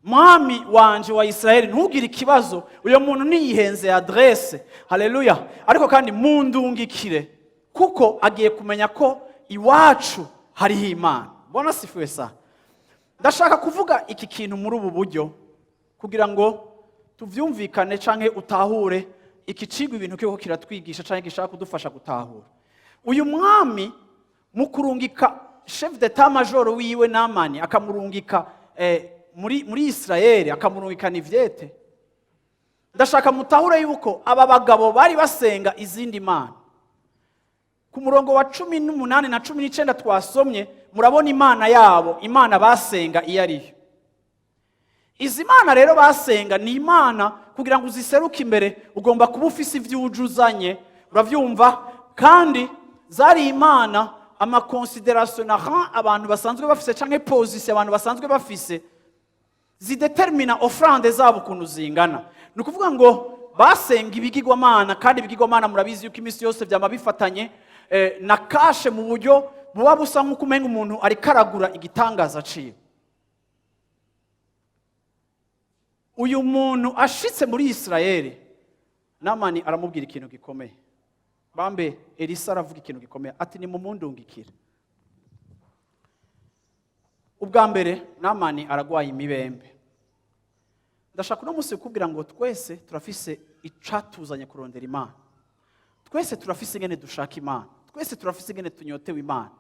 Mwami wanje wa Isirayeli, ntugire ikibazo, uyo muntu niyihenze adresse. Haleluya! Ariko kandi mundungikire, kuko agiye kumenya ko iwacu hariho Imana. Bwana asifiwe sana. Ndashaka kuvuga iki kintu muri ubu buryo kugira ngo tuvyumvikane canke utahure iki cigwa, ibintu kiriko kiratwigisha canke gishaka kudufasha gutahura. Uyu mwami mu kurungika chef d'état major wiwe Namani, akamurungika muri Isirayeli, akamurungika nivyete. Ndashaka mutahure yuko aba bagabo bari basenga izindi mana. Ku murongo wa 18 na 19 twasomye, murabona imana yabo, imana basenga iyo ariyo. Izi mana rero basenga ni imana kugira ngo uziseruke imbere ugomba kuba ufise ibyo uzanye, uravyumva? Kandi zari imana ama considération na rang abantu basanzwe bafise canke position abantu basanzwe bafise zidetermina offrande zabo ukuntu zingana. Ni ukuvuga ngo basenga ibigirwamana, kandi ibigirwamana murabizi yuko iminsi yose byama bifatanye na cash, mu buryo buba busa nk'uko umenga umuntu ariko aragura igitangaza ciwe. Uyu muntu ashitse muri Isirayeli, Namani aramubwira ikintu gikomeye. Bambe Elisa aravuga ikintu gikomeye ati: "Nimumundungikire." Ubwa mbere Namani aragwaye imibembe. Ndashaka uno munsi kukubwira ngo twese turafise icatuzanye kurondera Imana, twese turafise ingene dushaka Imana, twese turafise ingene tunyotewe Imana.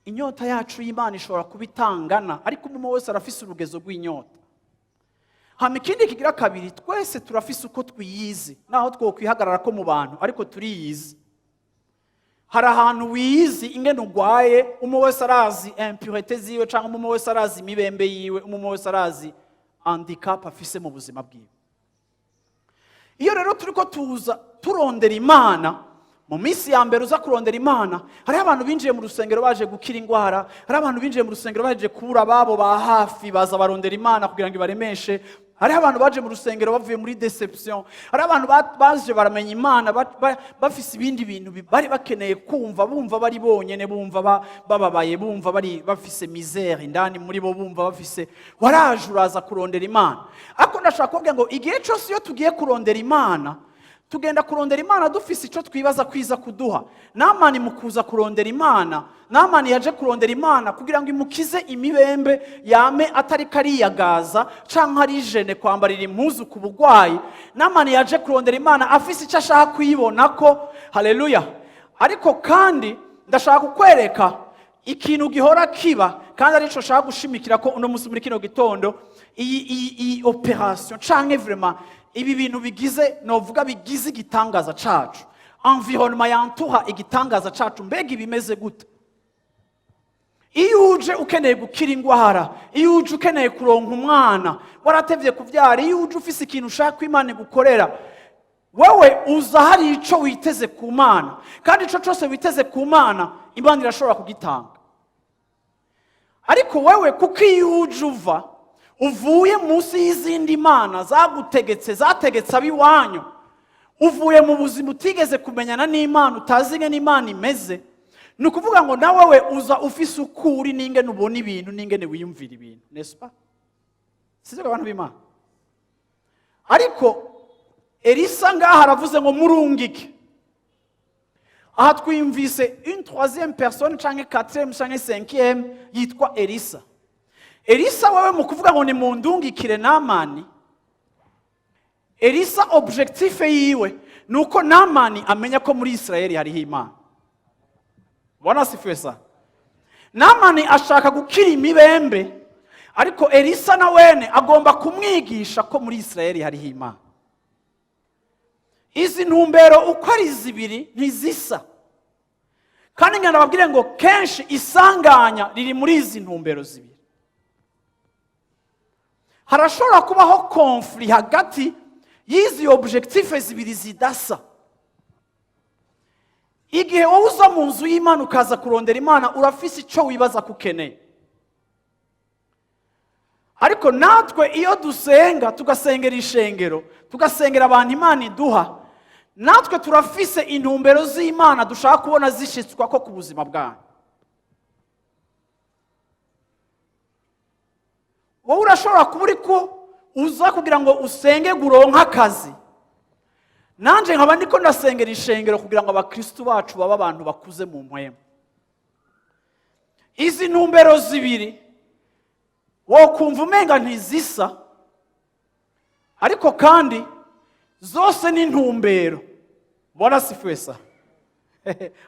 Inyota yacu y'Imana ishobora kuba itangana, ariko umuntu wese arafise urugezo rw'inyota. Hama ikindi kigira kabiri, twese turafise uko twiyizi, naho twokwihagarara ko mu bantu, ariko turiyizi. Hari ahantu wiyizi ingene ugwaye. Umwe wese arazi impuretés ziwe, cyangwa umwe wese arazi imibembe yiwe, umwe wese arazi handicap afise mu buzima bwiwe. Iyo rero turiko tuza turondera Imana, mu minsi ya mbere uza kurondera Imana, hariho abantu binjiye mu rusengero baje gukira indwara, hariho abantu binjiye mu rusengero baje kubura ababo ba hafi, baza barondera Imana kugira ngo ibaremeshe, hariho abantu baje mu rusengero bavuye muri déception, hariho abantu baje baramenya Imana bafise ibindi bintu bari bakeneye kumva, bumva bari bonyene, bumva bababaye, bumva bari bafise misère indani muri bo, bumva bafise. Waraje uraza kurondera Imana. Ariko ndashaka kubabwira ngo igihe cyose iyo tugiye kurondera Imana, tugenda kurondera Imana dufise icyo twibaza kwiza kuduha. Namani mu kuza kurondera Imana, Namani yaje kurondera Imana kugira ngo imukize imibembe, yame atari kariyagaza canke ari gêné kwambarira impuzu ku bugwayi. Namani yaje kurondera Imana afise icyo ashaka kuyibona ko. Haleluya! Ariko kandi ndashaka kukwereka ikintu gihora kiba, kandi arico nshaka gushimikira ko uno munsi muri kino gitondo, iyi opération canke vraiment ibi bintu bigize, novuga bigize igitangaza cacu, environnement yantuha igitangaza cacu. Mbega ibimeze gute iyo uje ukeneye gukira indwara, iyo uje ukeneye kuronka umwana waratevye kuvyara, iyo uje ufise ikintu ushaka ko Imana igukorera? Wewe uza hari ico witeze ku Mana, kandi ico cose witeze ku Mana, Imana irashobora kugitanga. Ariko wewe kuko iyo uje uva uvuye munsi y'izindi mana zagutegetse, zategetse ab'iwanyu, uvuye mu buzima utigeze kumenyana n'Imana, utazi ingene Imana imeze, ni ukuvuga ngo nawe we uza ufise uko uri n'ingene ubona ibintu n'ingene wiyumvira ibintu, n'est-ce pas? Sibyo, abantu b'Imana? Ariko Elisa ngaha aravuze ngo murungike. Aha twiyumvise une troisième personne canke quatrième canke cinquième yitwa Elisa. Elisa wewe mu kuvuga ngo nimundungikire Namani, Elisa objectif yiwe ni uko Namani amenya ko muri Isirayeli hariho Imana. Bwana asifiwe sana. Namani ashaka gukira imibembe, ariko Elisa na wene agomba kumwigisha ko muri Isirayeli hariho Imana. Izi ntumbero uko ari zibiri ntizisa. Kandi ngenda babwire ngo kenshi isanganya riri muri izi ntumbero zibiri. Harashobora kubaho conflit hagati y'izi objectif zibiri zidasa. Igihe wowe uza mu nzu y'Imana ukaza kurondera Imana, urafise icyo wibaza ko ukeneye. Ariko natwe iyo dusenga, tugasengera ishengero, tugasengera abantu Imana iduha, Natwe turafise intumbero z'Imana dushaka kubona zishitswa ko ku buzima bwanyu. Wowe urashobora kuba uri ko uza kugira ngo usenge guronka akazi, nanje nkaba ndiko ndasengera ishengero kugira ngo abakristu bacu babe abantu bakuze mu mpwemu. Izi ntumbero zibiri wokumva umenga ntizisa, ariko kandi zose ni intumbero. Bwana asifiwe sana.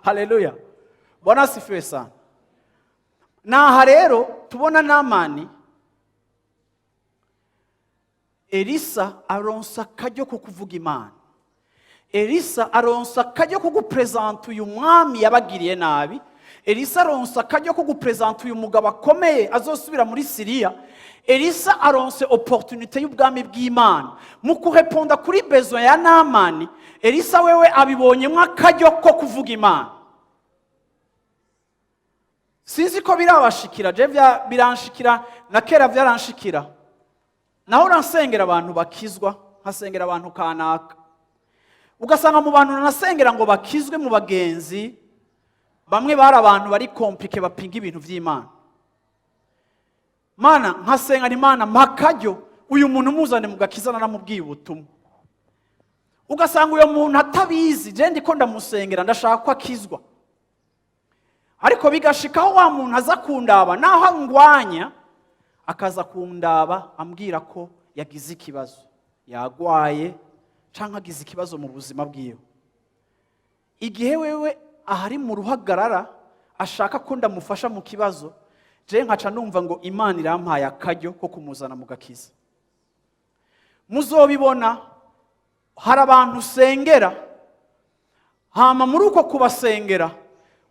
Haleluya. Bwana asifiwe sana. Naha rero tubona Namani, Elisa aronsa akaryo ko kuvuga Imana. Elisa aronsa akaryo ko gupresenta uyu mwami yabagiriye nabi. Elisa aronsa akaryo ko gupresenta uyu mugabo akomeye azosubira muri Siriya. Elisa aronse opportunité y'ubwami bw'Imana. Mu kureponda kuri besoin ya Namani, Elisa wewe abibonyemo akaryo ko kuvuga Imana. Sinzi ko birabashikira, je biranshikira na kera byaranshikira. Naho uransengera abantu bakizwa, nkasengera abantu kanaka. Ugasanga mu bantu nasengera ngo bakizwe mu bagenzi, bamwe bari abantu bari compliqué bapinga ibintu vy'Imana. Mana nkasenga ni Mana mpakaryo uyu muntu muzane mu gakiza naramubwiye ubutumwa. Ugasanga uyo muntu atabizi, je ndiko ndamusengera ndashaka ko akizwa. Ariko bigashikaho wa muntu aza kundaba naho angwanya, akaza kundaba ambwira ko yagize ikibazo, yagwaye canke agize ikibazo mu buzima bwiwe. Igihe wewe ahari mu ruhagarara ashaka ko ndamufasha mu kibazo, je nkaca numva ngo Imana irampaye akaryo ko kumuzana mu gakiza. Muzobibona hari abantu usengera, hama muri uko kubasengera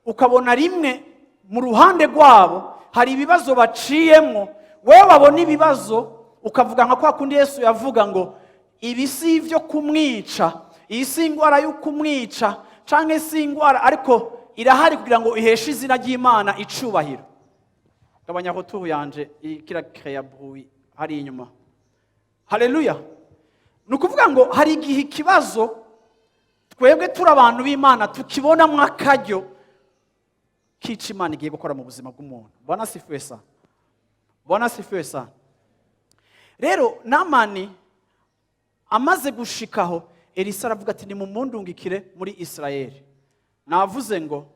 ukabona rimwe mu ruhande rwabo hari ibibazo baciyemwo, wewe wabona ibibazo ukavuga nka kwa kundi Yesu yavuga ngo ibi si ivyo kumwica, iyi si ingwara yo kumwica canke si ingwara, ariko irahari kugira ngo iheshe izina ry'Imana icubahiro. Gabanya retour yanje ikira créa bruit hari inyuma. Haleluya. Ni ukuvuga ngo hari igihe ikibazo twebwe turi abantu b'Imana tukibonamwo akaryo kica Imana igiye gukora mu buzima bw'umuntu. Bwana asifiwe sana. Bwana asifiwe sana. Rero Namani amaze gushikaho, Elisa aravuga ati nimumundungikire muri Israeli. Navuze ngo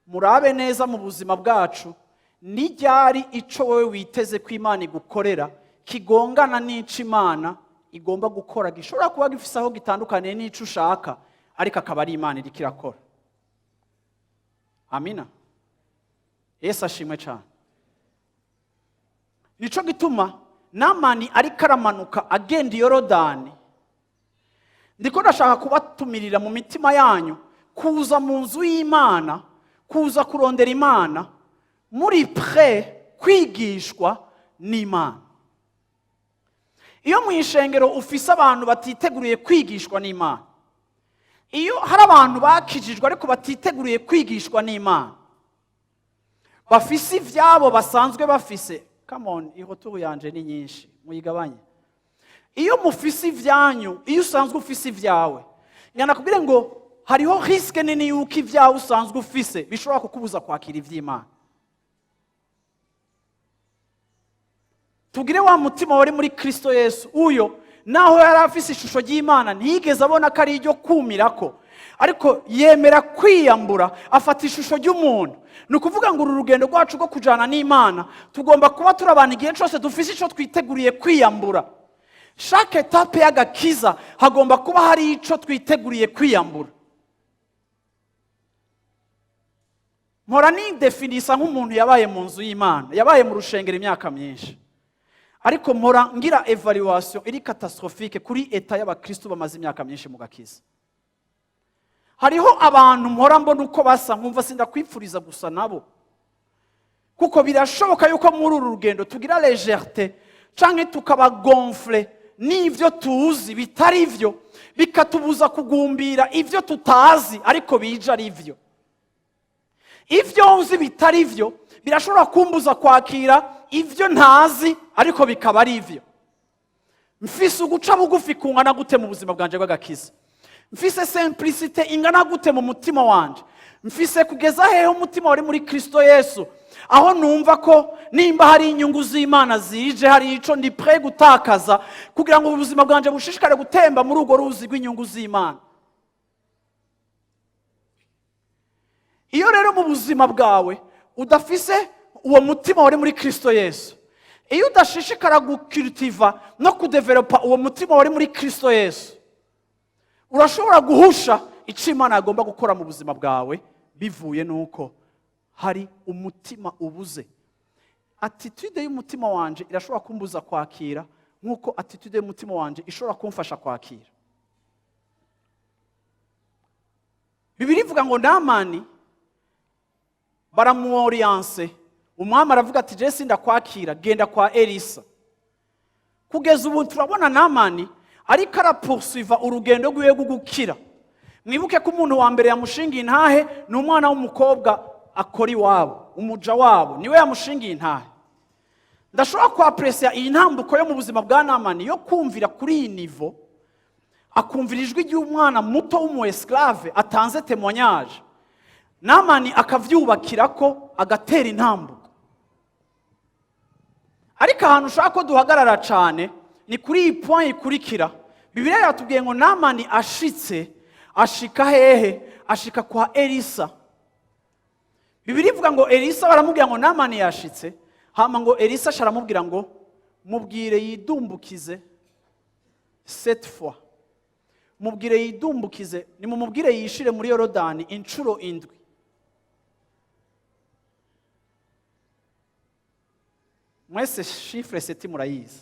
murabe neza mu buzima bwacu, ni ryari ico wewe witeze ko Imana igukorera kigongana n'ico Imana igomba gukora, gishobora kuba gifise aho gitandukaniye n'ico ushaka, ariko akaba ari Imana iriko irakora. Amina. Yesu ashimwe cyane. Nico gituma Namani ariko aramanuka agenda i Yorodani. Ndiko ndashaka kubatumirira mu mitima yanyu kuza mu nzu y'Imana, kuza kurondera Imana muri prêt kwigishwa n'Imana. Iyo mu ishengero ufise abantu batiteguriye kwigishwa n'Imana, iyo hari abantu bakijijwe ariko batiteguriye kwigishwa n'Imana, bafise ivyabo basanzwe bafise, come on, iretour yanje ni nyinshi muyigabanye. Iyo mufise ivyanyu, iyo usanzwe ufise ivyawe, ngana kubwire ngo hariho risque nini yuko ivyawe usanzwe ufise bishobora kukubuza kwakira ivy'Imana. Tugire wa mutima wari muri Kristo Yesu, uyo naho yari afise ishusho ry'Imana ntiyigeze abona ko ari iryo kumirako, ariko yemera kwiyambura afata ishusho ry'umuntu. Ni ukuvuga ngo uru rugendo rwacu rwo kujana n'Imana tugomba kuba turabana igihe cyose dufise ico twiteguriye kwiyambura. Chaque étape y'agakiza hagomba kuba hari ico twiteguriye kwiyambura. Mpora nidefinisa nk'umuntu yabaye mu nzu y'Imana, yabaye mu rushengero imyaka myinshi, ariko mpora ngira evaluation iri catastrophique kuri eta y'abakristo bamaze imyaka myinshi mu gakiza. Hariho abantu mpora mbona uko basa nkumva sindakwipfuriza gusa nabo, kuko birashoboka yuko muri uru rugendo tugira légèreté canke tukabagonfle n'ivyo tuzi bitari vyo, bikatubuza kugumbira ivyo tutazi ariko bije ari vyo. Ivyo nzi bitari vyo birashobora kumbuza kwakira ivyo ntazi ariko bikaba ari vyo. Mfise uguca bugufi kungana gute mu buzima bwanje bw'agakiza? Mfise simplicité ingana gute mu mutima wanje? Mfise kugeza hehe umutima wari muri Kristo Yesu, aho numva ko nimba hari inyungu z'Imana zije, hari ico ndi prêt gutakaza kugira ngo ubuzima bwanje bushishikare gutemba muri urwo ruzi rw'inyungu z'Imana? Iyo rero mu buzima bwawe udafise uwo mutima wari muri Kristo Yesu, iyo udashishikara gucultiva no kudevelopa uwo mutima wari muri Kristo Yesu, urashobora guhusha icyo Imana yagomba gukora mu buzima bwawe, bivuye n'uko hari umutima ubuze. Attitude y'umutima wanje irashobora kumbuza kwakira, nk'uko attitude y'umutima wanje ishobora kumfasha kwakira. Bibiliya ivuga ngo Namani baramuoriense, umwami aravuga ati: "Je sindakwakira, genda kwa Elisa." Kugeza ubu turabona Namani ariko arapoursuiva urugendo rwiwe rwo gukira. Mwibuke ko umuntu wa mbere yamushingiye intahe ni umwana w'umukobwa akora iwabo, umuja wabo niwe yamushingiye intahe. Ndashobora kwapprécia iyi ntambuko yo mu buzima bwa Namani yo kumvira kuri iyi niveau, akumvira ijwi ry'umwana muto w'umu esclave atanze témoignage, Namani akavyubakira ko agatera intambuko. Ariko ahantu ushaka ko duhagarara cyane ni kuri iyi point ikurikira. Bibiliya yatubwiye ngo Namani ashitse, ashika hehe? Ashika kwa Elisa. Bibiliya ivuga ngo Elisa baramubwira ngo Namani yashitse, hama ngo Elisa aca aramubwira ngo: "Mubwire yidumbukize sept fois, mubwire yidumbukize, nimumubwire yishire muri Yorodani inshuro indwi." Mwese chiffre sept murayizi.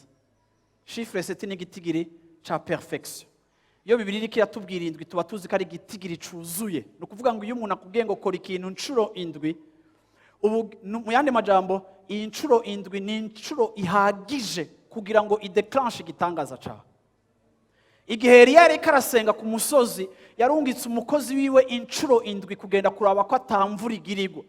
Chiffre sept ni igitigiri ca perfection. Iyo Bibiliya iriko iratubwira indwi, tuba tuzi ko ari igitigiri cuzuye. Ni ukuvuga ngo iyo umuntu akubwiye ngo kora ikintu inshuro indwi, ubu mu yandi majambo, iyi nshuro indwi ni inshuro ihagije kugira ngo idéclenche igitangaza cawe. Igihe Eliya yariko arasenga ku musozi, yarungitse umukozi wiwe inshuro indwi kugenda kuraba ko atamvura igirigwa.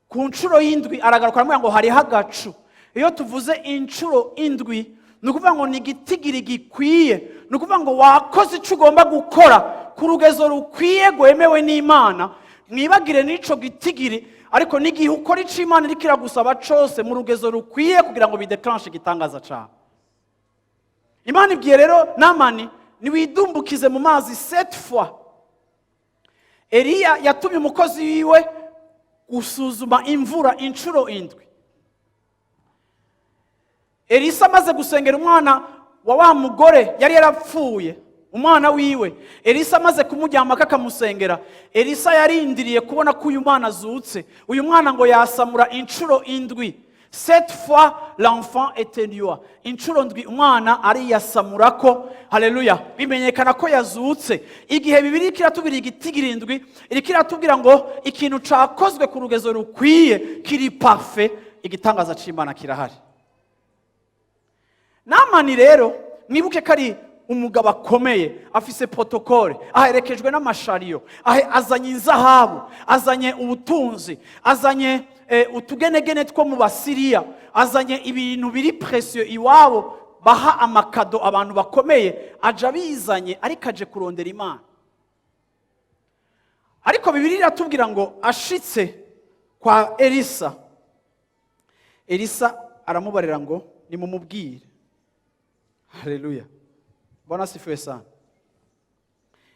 Ku nshuro y'indwi aragaruka, aramubwira ngo hariho agacu. Iyo tuvuze inshuro indwi, ni ukuvuga ngo ni igitigiri gikwiye, ni ukuvuga ngo wakoze icyo ugomba gukora ku rugezo rukwiye rwemewe n'Imana. Mwibagire n'ico gitigiri, ariko n'igihe ukora icyo Imana iriko iragusaba cose mu rugezo rukwiye kugira ngo bidéclenche igitangaza cawe. Imana ibwiye rero Namani: "Niwidumbukize mu mazi sept fois." Eliya yatumye umukozi wiwe gusuzuma imvura inshuro indwi. Elisa amaze gusengera umwana wa mugore yari yarapfuye, umwana wiwe, Elisa amaze kumuryamako akamusengera, Elisa yarindiriye kubona ko uyu mwana azutse. Uyu mwana ngo yasamura inshuro indwi. Sept fois l'enfant éternua. Inshuro ndwi umwana ariyasamura ko, haleluya, bimenyekana ko yazutse. Igihe Bibiliya iriko iratubwira igitigiri indwi, iriko iratubwira ngo ikintu cakozwe ku rugezo rukwiye, kiri parfait, igitangaza c'Imana kirahari. Namani rero, mwibuke ko ari umugabo akomeye, afise protocole, aherekejwe n'amachariot, azanye inzahabu, azanye ubutunzi, azanye utugenegene two mu Basiriya, azanye ibintu biri précieux iwabo baha amacadeaux abantu bakomeye, aja abizanye, ariko aje kurondera Imana. Ariko Bibiliya iratubwira ngo ashitse kwa Elisa, Elisa aramubarira ngo: "Nimumubwire." Haleluya, Bwana asifiwe sana.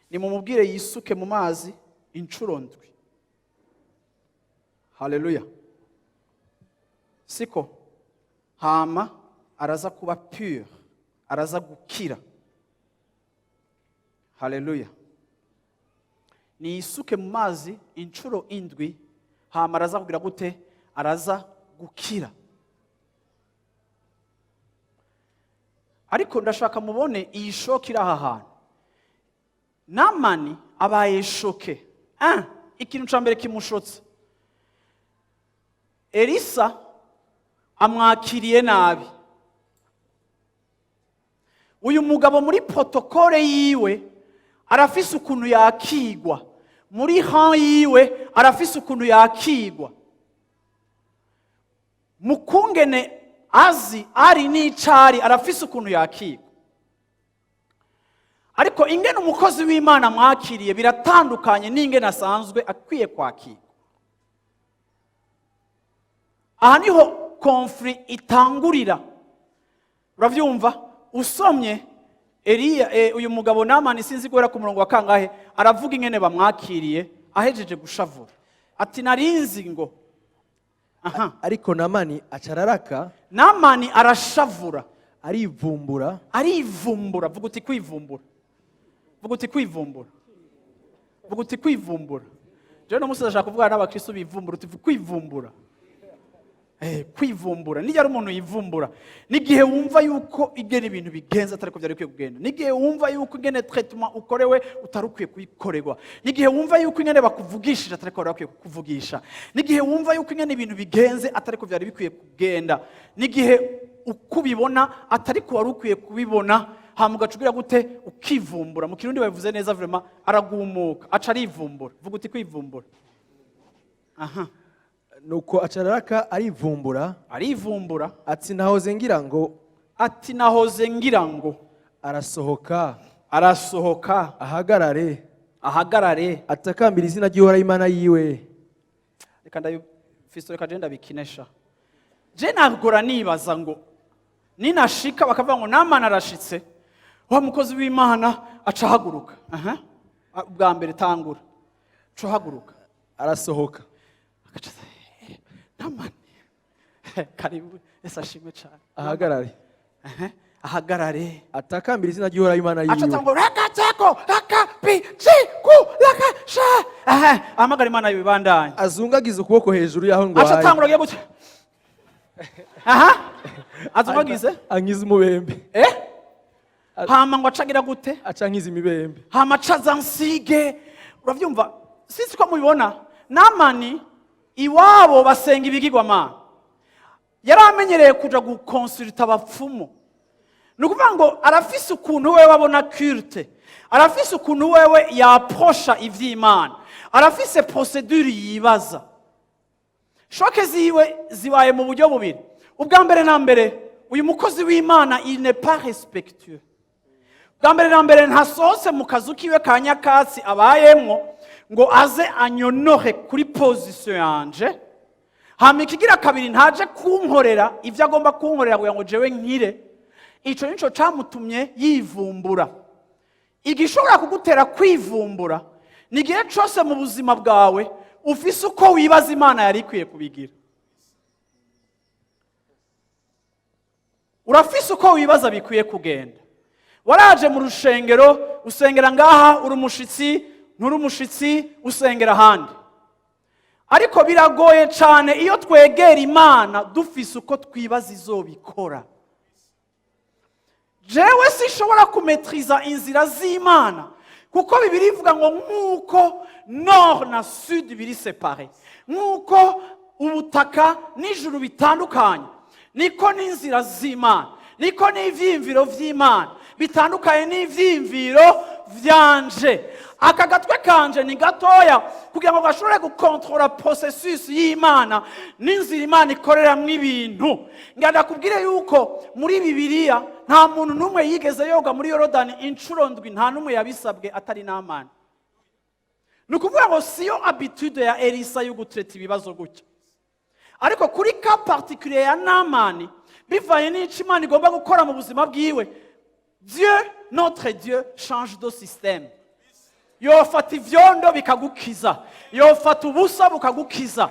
"Nimumubwire yisuke mu mazi inshuro ndwi." Haleluya. Siko hama araza kuba pure, araza gukira. Haleluya. Niyisuke mu mazi inshuro indwi, hama araza kugira gute? Araza gukira. Ariko ndashaka mubone iyi choc iri aha hantu. Namani abaye choqué. Ikintu cya mbere kimushotse, Elisa amwakiriye nabi. Uyu mugabo muri protocole yiwe arafise ukuntu yakigwa, muri rang yiwe arafise ukuntu yakigwa, mu kungene azi ari n'icari arafise ukuntu yakigwa. Ariko ingene umukozi w'Imana mwakiriye biratandukanye n'ingene asanzwe akwiye kwakirwa. Aha niho conflit itangurira. Urabyumva, usomye Eliya, uyu mugabo Namani, sinzi guhera ku murongo wa kangahe, aravuga ingene bamwakiriye ahejeje gushavura, ati: "Narinzi ngo aha." Ariko Namani aca araraka. Namani arashavura. Arivumbura. Arivumbura. Vuga uti: "Kwivumbura." Vuga uti: "Kwivumbura." Vuga uti: "Kwivumbura." Jewe no musi ndashaka kuvugana n'abakristo bivumbura. Uti: "Kwivumbura." Kwivumbura nijya ari umuntu yivumbura, n'igihe wumva yuko ingene ibintu bigenza atari ko byari bikwiye kugenda, n'igihe wumva yuko ingene traitement ukorewe utari ukwiye kuyikorerwa, n'igihe wumva yuko ingene bakuvugishije atari ko bari bakwiye kukuvugisha, n'igihe wumva yuko ingene ibintu bigenze atari ko byari bikwiye kugenda, n'igihe uko ubibona atari ko wari ukwiye kubibona. Hama ugaca ugira gute? Ukivumbura. Mu Kirundi babivuze neza vraiment: aragumuka, aca arivumbura. Vuga uti: "Kwivumbura." Aha. Nuko aca araraka, arivumbura. Arivumbura. Ati: "Nahoze ngira ngo." Ati: "Nahoze ngira ngo." Arasohoka. Arasohoka. Ahagarare. Ahagarare. Atakambira izina ry'Uhoraho Imana yiwe. Reka ndabi Fisto, reka je ndabikinesha. Je nagora nibaza ngo ninashika bakavuga ngo Namani arashitse, wa mukozi w'Imana aca ahaguruka. Aha. Ah, ubwa mbere tangura aca ahaguruka. Arasohoka. Agaca aza: "Namani, karibu, ese ashimwe cyane." Ahagarare. Aha, ahagarare. Atakambira izina ry'Uhoraho Imana aca yiwe. atangura rakateko raka pi ci ku raka sha. Aha, ahamagara Imana yibandanye. Azungagiza ukuboko hejuru y'aho aca ndwaye. atangura agiye gutya. Aha, azungagize. Ankiza umubembe. Hama ngo acagira gute? Aca ankiza imibembe. Hama acaza nsige. Urabyumva, sinzi ko mubibona, Namani iwabo basenga ibigirwamana, yari amenyereye kuja gukonsulta abapfumu. Ni ukuvuga ngo arafise ukuntu wewe abona culte, arafise ukuntu wewe yaprosha ivy'Imana, arafise procédure yibaza. Choc ziwe zibaye mu buryo bubiri. Ubwa mbere na mbere, uyu mukozi w'Imana, il n'est pas respectueux. Bwa mbere na mbere, ntasohotse mu kazu kiwe ka nyakatsi abayemwo ngo aze anyonohe kuri position yanje. Hama ikigira kabiri, ntaje kunkorera ibyo agomba kunkorera kugira ngo jewe nkire. Ico nico camutumye yivumbura. Igishobora kugutera kwivumbura ni igihe cose mu buzima bwawe ufise uko wibaza Imana yari ikwiye kubigira. Urafise uko wibaza bikwiye kugenda. Waraje mu rushengero, usengera ngaha, uri umushitsi, nturi umushitsi, usengera ahandi. Ariko biragoye cyane iyo twegera Imana dufise uko twibaza izobikora. Jewe sinshobora kumetriza inzira z'Imana, kuko Bibiliya ivuga ngo nk'uko nord na sud biri séparés, nk'uko ubutaka n'ijuru bitandukanye, niko n'inzira z'Imana, niko n'ivyiyumviro vy'Imana bitandukanye n'ivyiyumviro vyanje. Aka gatwe kanje ni gatoya kugira ngo gashobore gukontorora processus y'Imana n'inzira Imana ikoreramwo ibintu. Nganda kubwire yuko muri Bibiliya nta muntu n'umwe yigeze yoga muri Yorodani inshuro ndwi, nta n'umwe yabisabwe atari Namani. Ni ukuvuga ngo siyo habitude ya Elisa yo gutreta ibibazo gutya. Ariko kuri cas particulier ya Namani, bivanye n'icyo Imana igomba gukora mu buzima bwiwe, Dieu, notre Dieu, change de système. Yofata ivyondo bikagukiza, yofata ubusa bukagukiza.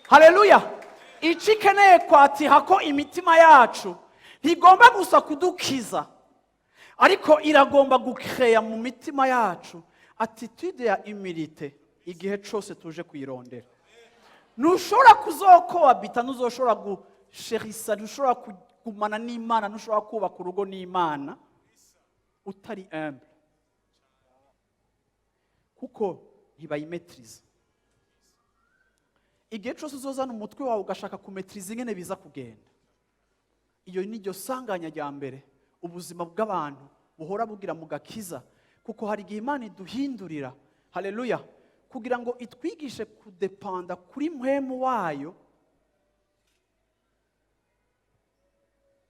Haleluya! Icyo ikeneye kwatiha ko imitima yacu, ntigomba gusa kudukiza, ariko iragomba gukeya mu mitima yacu attitude ya humilité igihe cyose tuje kuyirondera. Ntushobora kuzokohabita, ntuzoshobora gusherisa, ntushobora kugumana n'Imana, ntushobora kubaka urugo n'Imana utari humble, kuko ntibayimetiriza. Igihe cyose uzozana umutwe wawe ugashaka kumetiriza ingene biza kugenda, iyo ni ryo sanganya rya mbere ubuzima bw'abantu buhora bugira mu gakiza, kuko hari igihe Imana iduhindurira, haleluya, kugira ngo itwigishe kudepanda kuri Mpwemu wayo.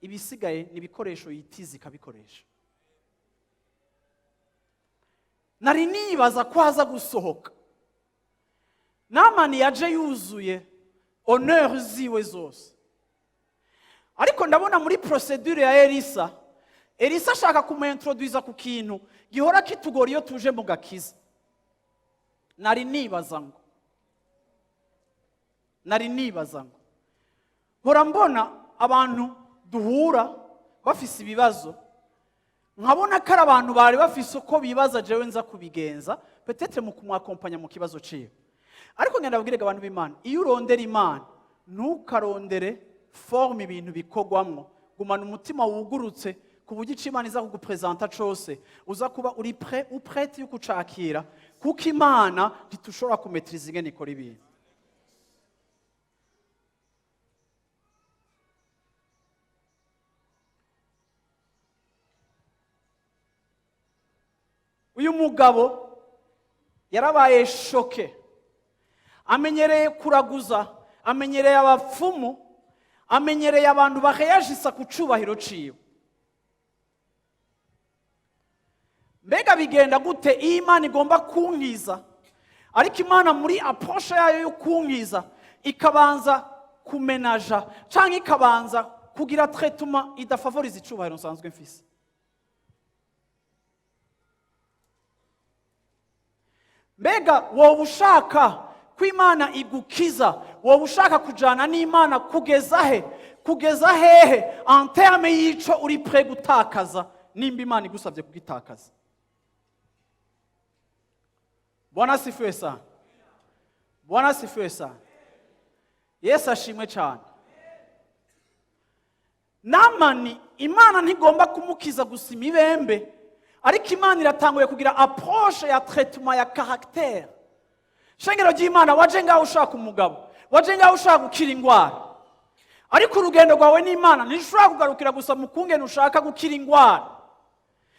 Ibisigaye ni ibikoresho yitiza ikabikoresha. Nari nibaza ko aza gusohoka. Namani yaje yuzuye honneur ziwe zose, ariko ndabona muri procédure ya Elisa, Elisa ashaka kumuintroduiza ku kintu gihora kitugora iyo tuje mu gakiza. Nari nibaza ngo mpora mbona abantu duhura bafise ibibazo, nkabona ko ari abantu bari bafise uko bibaza jewe nza kubigenza, peut-être mu kumwakompanya mu kibazo ciwe. Ariko ngenda babwire abantu b'Imana, iyo urondera Imana, ntukarondere forme ibintu bikorwamwo. Gumana umutima wugurutse ku buryo icyo Imana iza kuguprezanta cose uza kuba uri prêt ou prête yo kucakira, kuko Imana ntitushobora kumetiriza ingene ikora ibintu. Uyu mugabo yarabaye choqué. Amenyereye kuraguza, amenyereye abapfumu, amenyereye abantu baheyajisa ku cubahiro ciwe. Mbega bigenda gute iyo Imana igomba kunkiza, ariko Imana muri approche yayo yo kunkiza ikabanza kumenaja cyangwa ikabanza kugira traitement idafavoriza icubahiro nsanzwe mfise? Mbega wowe ushaka ko Imana igukiza, wowe ushaka kujana n'Imana kugeza he, kugeza hehe, en terme y'ico uri prêt gutakaza nimba Imana igusabye kugitakaza? Bwana asifiwe sana. Bwana asifiwe sana. Yesu ashimwe cyane. Namani, Imana ntigomba kumukiza gusa imibembe, ariko Imana iratanguye kugira approche ya traitement ya caractère. Shengero ry'Imana, waje ngaho ushaka umugabo, waje ngaho ushaka gukira indwara, ariko urugendo rwawe n'Imana ntirushobora kugarukira gusa mu kungene ushaka gukira indwara.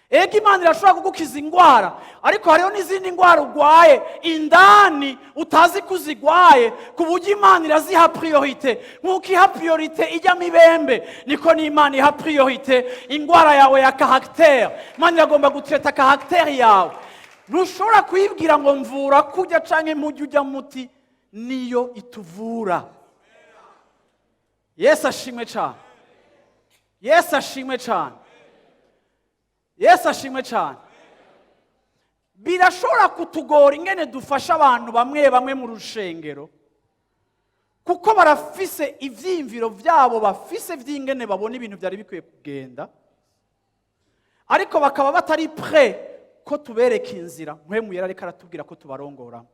Ego, Imana irashobora kugukiza indwara, ariko hariho n'izindi ndwara urwaye indani utazi ko uzigwaye, ku buryo Imana iraziha priorité. Nk'uko iha priorité ijyamo ibembe, niko n'Imana iha priorité indwara yawe ya caractère. Imana iragomba gutreta caractère yawe. Ntushobora kuyibwira ngo mvura kujya canke mpujya ujya muti. Niyo ituvura. Yesu ashimwe cyane. Yesu ashimwe cyane. Yesu ashimwe cyane. Birashobora kutugora ingene dufasha abantu bamwe bamwe mu rushengero, kuko barafise ivyiyumviro vyabo bafise vy'ingene babona ibintu byari bikwiye kugenda, ariko bakaba batari prêt ko tubereka inzira Mpwemu Yera ariko aratubwira ko tubarongoramo.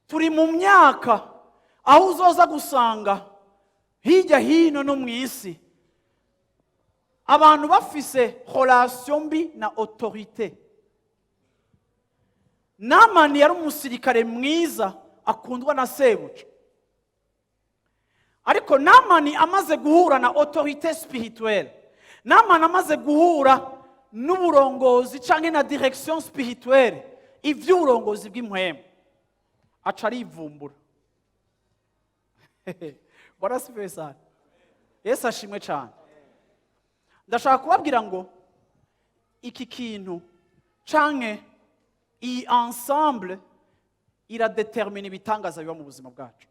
Turi mu myaka aho uzoza gusanga hirya hino no mu isi abantu bafise relation mbi na autorité. Namani yari umusirikare mwiza akundwa na sebuja, ariko Namani amaze guhura na autorité spirituelle, Namani amaze guhura n'uburongozi cyangwa na direction spirituelle, iby'uburongozi bw'impwemu, aca arivumbura. Bwana asifiwe sana. Yesu ashimwe cyane. Ndashaka kubabwira ngo iki kintu canke iyi ensemble iradetermina ibitangaza biba mu buzima bwacu.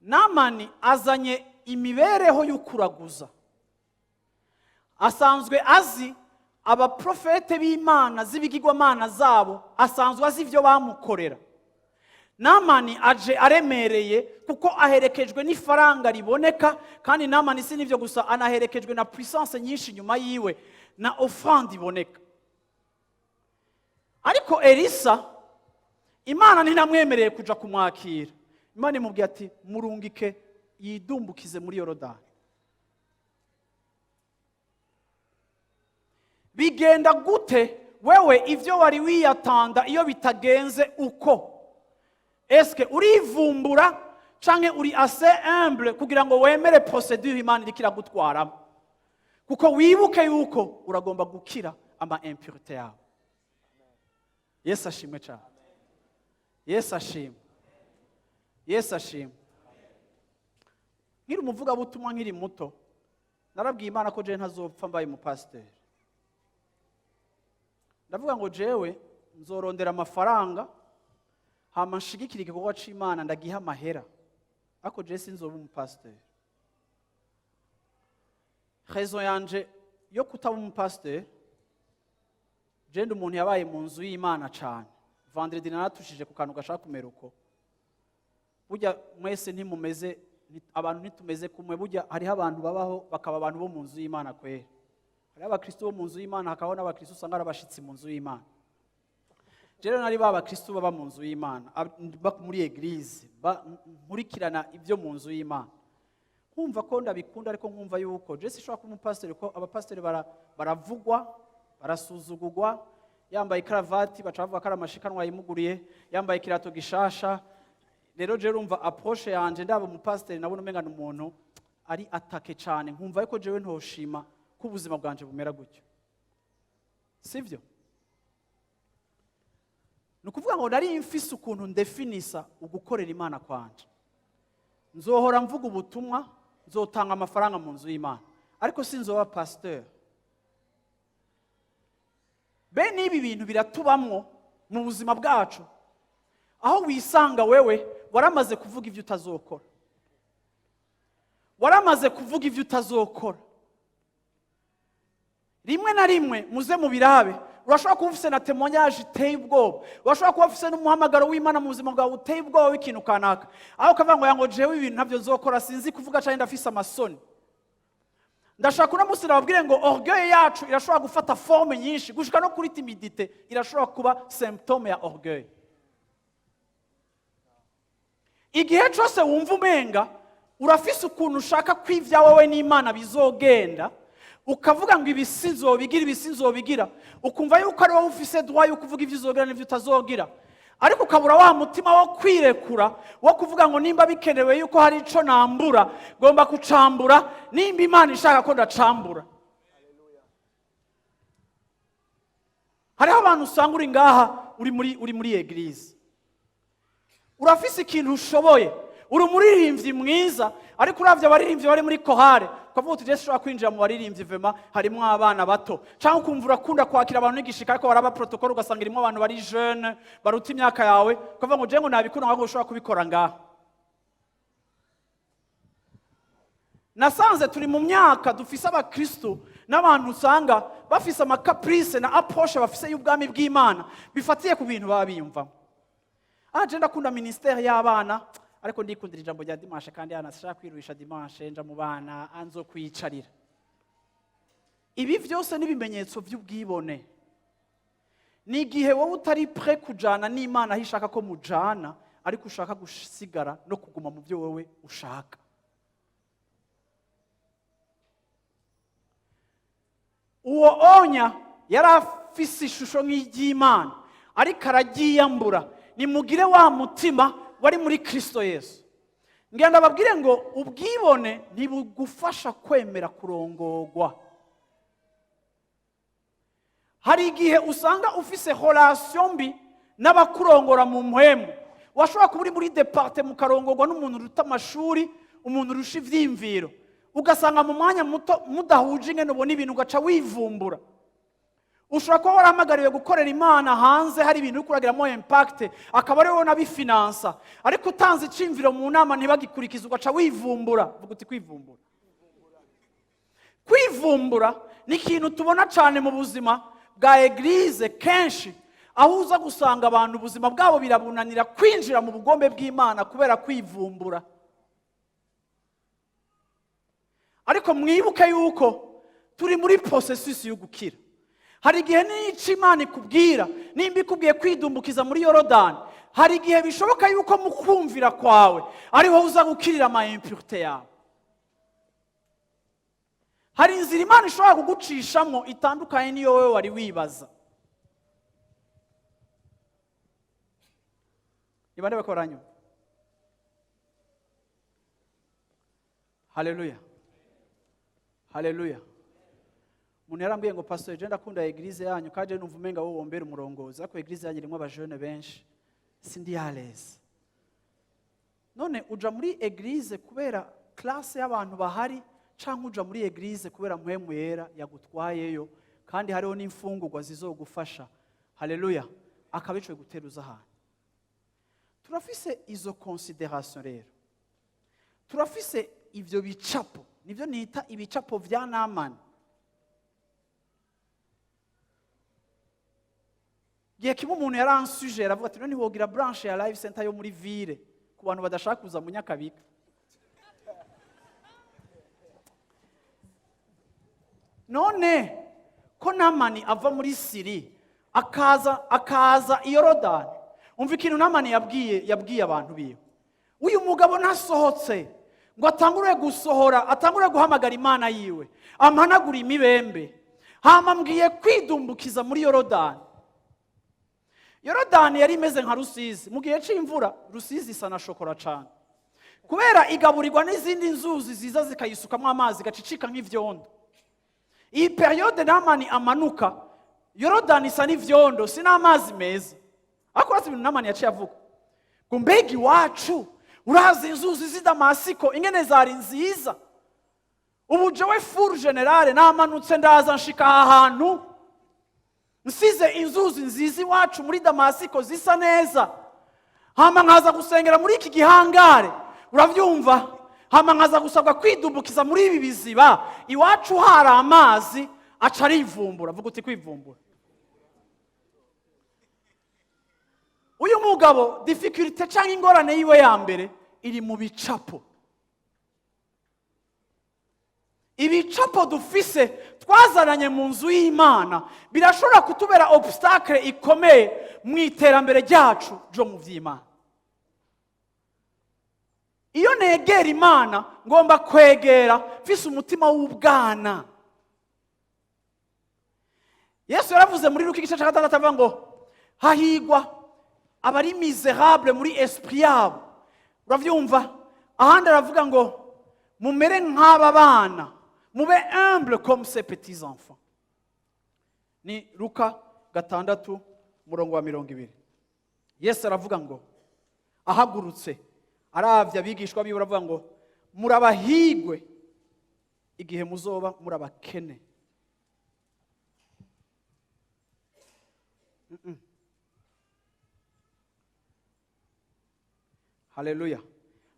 Namani azanye imibereho y'ukuraguza, asanzwe azi abaprofete b'imana z'ibigirwamana zabo, asanzwe azi ibyo bamukorera. Namani aje aremereye kuko aherekejwe n'ifaranga riboneka, kandi Namani si n'ibyo gusa, anaherekejwe na puissance nyinshi nyuma yiwe na offrande iboneka. Ariko Elisa, Imana ntinamwemereye kuja kumwakira. Imana imubwiye ati: "Murungike yidumbukize muri Yorodani." Bigenda gute wewe ivyo wari wiyatanda iyo bitagenze uko? Eske urivumbura canke uri assez humble kugira ngo wemere procédure Imana iriko iragutwaramo? Kuko wibuke yuko uragomba gukira ama impureté yawe. Yesu ashimwe cyane. Yesu ashimwe. Yesu ashimwe. Nkiri umuvugabutumwa, nkiri muto, narabwiye Imana ko jewe ntazopfa mbaye umupasiteri. Ndavuga ngo jewe nzorondera amafaranga, hama nshigikira igikorwa c'Imana, ndagiha amahera, ariko jewe sinzoba umupasiteri. Raison yanje yo kutaba umupasiteri, je ndi umuntu yabaye mu nzu y'Imana cane. Vendredi naratushije ku kantu gashaka kumera uko. Burya mwese ntimumeze, abantu ntitumeze kumwe. Burya hariho abantu babaho bakaba abantu bo mu nzu y'Imana kwera. Hariho abakristo bo mu nzu y'Imana, hakabaho n'abakristo usanga ari abashitsi mu nzu y'Imana. Rero nari ba bakristo baba mu nzu y'Imana, muri église, nkurikirana ibyo mu nzu y'Imana, nkumva ko ndabikunda, ariko nkumva yuko je sinshobora kuba umupasiteri, ko abapasiteri baravugwa, barasuzugurwa. Yambaye ikaravati baca bavuga ko ari amashikanwa yimuguriye, yambaye ikirato gishasha. Rero je urumva approche yanje, ndaba umupasiteri nabona umenga ni umuntu ari attaqué cane, nkumva yuko jewe ntoshima ko ubuzima bwanje bumera gutyo. Sivyo? Ni ukuvuga ngo nari mfise ukuntu ndefinisa ugukorera Imana kwanje: nzohora mvuga ubutumwa, nzotanga amafaranga mu nzu y'Imana, ariko sinzoba pasteur. Bene ibi bintu biratubamwo mu buzima bwacu, aho wisanga wewe waramaze kuvuga ibyo utazokora, waramaze kuvuga ibyo utazokora. Rimwe na rimwe muze mubirabe, urashobora kuba ufise na témoignage iteye ubwoba, urashobora kuba ufise n'umuhamagaro w'Imana mu buzima bwawe uteye ubwoba w'ikintu kanaka, aho ukavuga ngo jewe ibintu ntabyo nzokora, sinzi kuvuga cyane, ndafise amasoni. Ndashaka uno munsi nababwire ngo orgueil yacu irashobora gufata forme nyinshi, gushika no kuri timidité irashobora kuba symptôme ya orgueil. Igihe cyose wumva umenga urafise ukuntu ushaka ko ibyawe n'Imana bizogenda, ukavuga ngo ibi sinzobigira, ibi sinzobigira, ukumva yuko ari wowe ufise droit yo kuvuga ibyo uzogira n'ibyo utazogira, ariko ukabura wa mutima wo kwirekura, wo kuvuga ngo nimba bikenewe yuko hari ico nambura, ngomba kucambura, nimba Imana ishaka ko ndacambura. Hariho abantu usanga uri ngaha, uri muri église, urafise ikintu ushoboye, uri umuririmbyi mwiza, ariko uravye abaririmbyi bari muri chorale ukavuga uti: "Je sinshobora kwinjira mu baririmbyi, vraiment harimwo abana bato." Cyangwa ukumva urakunda kwakira abantu n'igishika, ariko baraba protocole ugasanga irimo abantu bari jeune baruta imyaka yawe, ukavuga ngo je ngo nabikunda, ngo ushobora kubikora ngaha. Nasanze turi mu myaka dufise abakristo n'abantu usanga bafise ama caprices na approche bafise y'ubwami bw'Imana bifatiye ku bintu baba biyumvamo. Ah, je ndakunda ministère y'abana, ariko ndikundira ijambo rya dimanche, kandi hana sinshaka kwiruhisha dimanche nja mu bana, anzo kwiyicarira. Ibi byose n'ibimenyetso by'ubwibone. Ni igihe wowe utari prêt kujana n'Imana aho ishaka ko mujana, ariko ushaka gusigara no kuguma mu byo wowe ushaka. Uwo onya yari afise ishusho nk'iry'Imana, ariko araryiyambura. Nimugire wa mutima wari muri Kristo Yesu. Ngenda babwire ngo ubwibone ntibugufasha kwemera kurongogwa. Hari igihe usanga ufise relation mbi n'abakurongora mu mpwemu. Washobora kuba uri muri département, ukarongorwa n'umuntu uruta amashuri, umuntu urusha ivyiyumviro, ugasanga mu mwanya muto mudahuje ingene ubona ibintu, ugaca wivumbura. Ushobora kuba warahamagariwe gukorera Imana hanze, hari ibintu uri kuragiramo impact, akaba ari wowe unabifinansa, ariko utanze iciyumviro mu nama ntibagikurikize, ugaca wivumbura. Vuga uti: "Kwivumbura." Kwivumbura ni ikintu tubona cyane mu buzima bwa église kenshi, aho uza gusanga abantu ubuzima bwabo birabunanira kwinjira mu bugombe bw'Imana kubera kwivumbura. Ariko mwibuke yuko turi muri processus yo gukira. Hari igihe n'icyo Imana ikubwira, nimba ikubwiye kwidumbukiza muri Yorodani, hari igihe bishoboka yuko mu kumvira kwawe ariho uza gukirira ama impuretés yawe. Hari inzira Imana ishobora kugucishamo itandukanye n'iyo wowe wari wibaza. Niba ndebe ko baranyumva. Haleluya, haleluya. Umuntu yarambwiye ngo: "Pastor, je ndakunda église yanyu, kandi numva umenga wowe wombera umurongozi, ariko église yanyu irimo abajene benshi, sindi à l'aise." None uja muri église kubera Classe y'abantu bahari, canke uja muri église kubera Mpwemu Yera yagutwayeyo, kandi hariho n'imfungurwa zizogufasha? Haleluya! Akaba ico guteruza ahantu. Turafise izo considérations rero, turafise ivyo bicapo, nivyo nita ibicapo vya Namani. Gihe kimwe umuntu yaransujera avuga ati: "None wogira branche ya Life Center yo muri ville ku bantu badashaka kuza mu Nyakabiga?" None ko Namani ava muri Siri akaza i Yorodani, umva ikintu Namani yabwiye abantu biwe: "Uyu mugabo ntasohotse ngo atangure gusohora, atangure guhamagara Imana yiwe ampanagura imibembe, hama mbwiye kwidumbukiza muri Yorodani." Yorodani yari imeze nka Rusizi mu gihe c'imvura. Rusizi isa na shokora cane kubera igaburirwa n'izindi nzuzi ziza zikayisukamo amazi, igacicika nk'ivyondo. Iyi période Namani amanuka, Yorodani isa n'ivyondo, si n'amazi meza. Ariko urazi ibintu Namani yaciye avuga ngo: "Mbega iwacu, urazi inzuzi z'i Damasiko ingene zari nziza? Ubu jewe furu général namanutse, ndaza nshika aha hantu, nsize inzuzi nziza iwacu muri Damasiko zisa neza, hama nkaza gusengera muri iki gihangare, urabyumva, hama nkaza gusabwa kwidumbukiza muri ibi biziba, iwacu hari amazi." Aca arivumbura. Avuga uti: "Kwivumbura." Uyu mugabo, difficulté cyangwa ingorane yiwe ya mbere iri mu bicapo. Ibicapo dufise twazananye mu nzu y'Imana birashobora kutubera obstacle ikomeye mu iterambere ryacu ryo mu by'Imana. Iyo negera Imana, ngomba kwegera mfise umutima w'ubwana. Yesu yaravuze muri Luka igice cya 6, avuga ngo: "Hahigwa abari misérable muri esprit yabo." Urabyumva? Ahandi aravuga ngo: "Mumere nk'aba bana, mube humble comme ces petits enfants." Ni Luka 6, umurongo wa 20. Yesu aravuga ngo ahagurutse aravye abigishwa biwe, aravuga ngo: "Murabahigwe igihe muzoba muri abakene." Haleluya!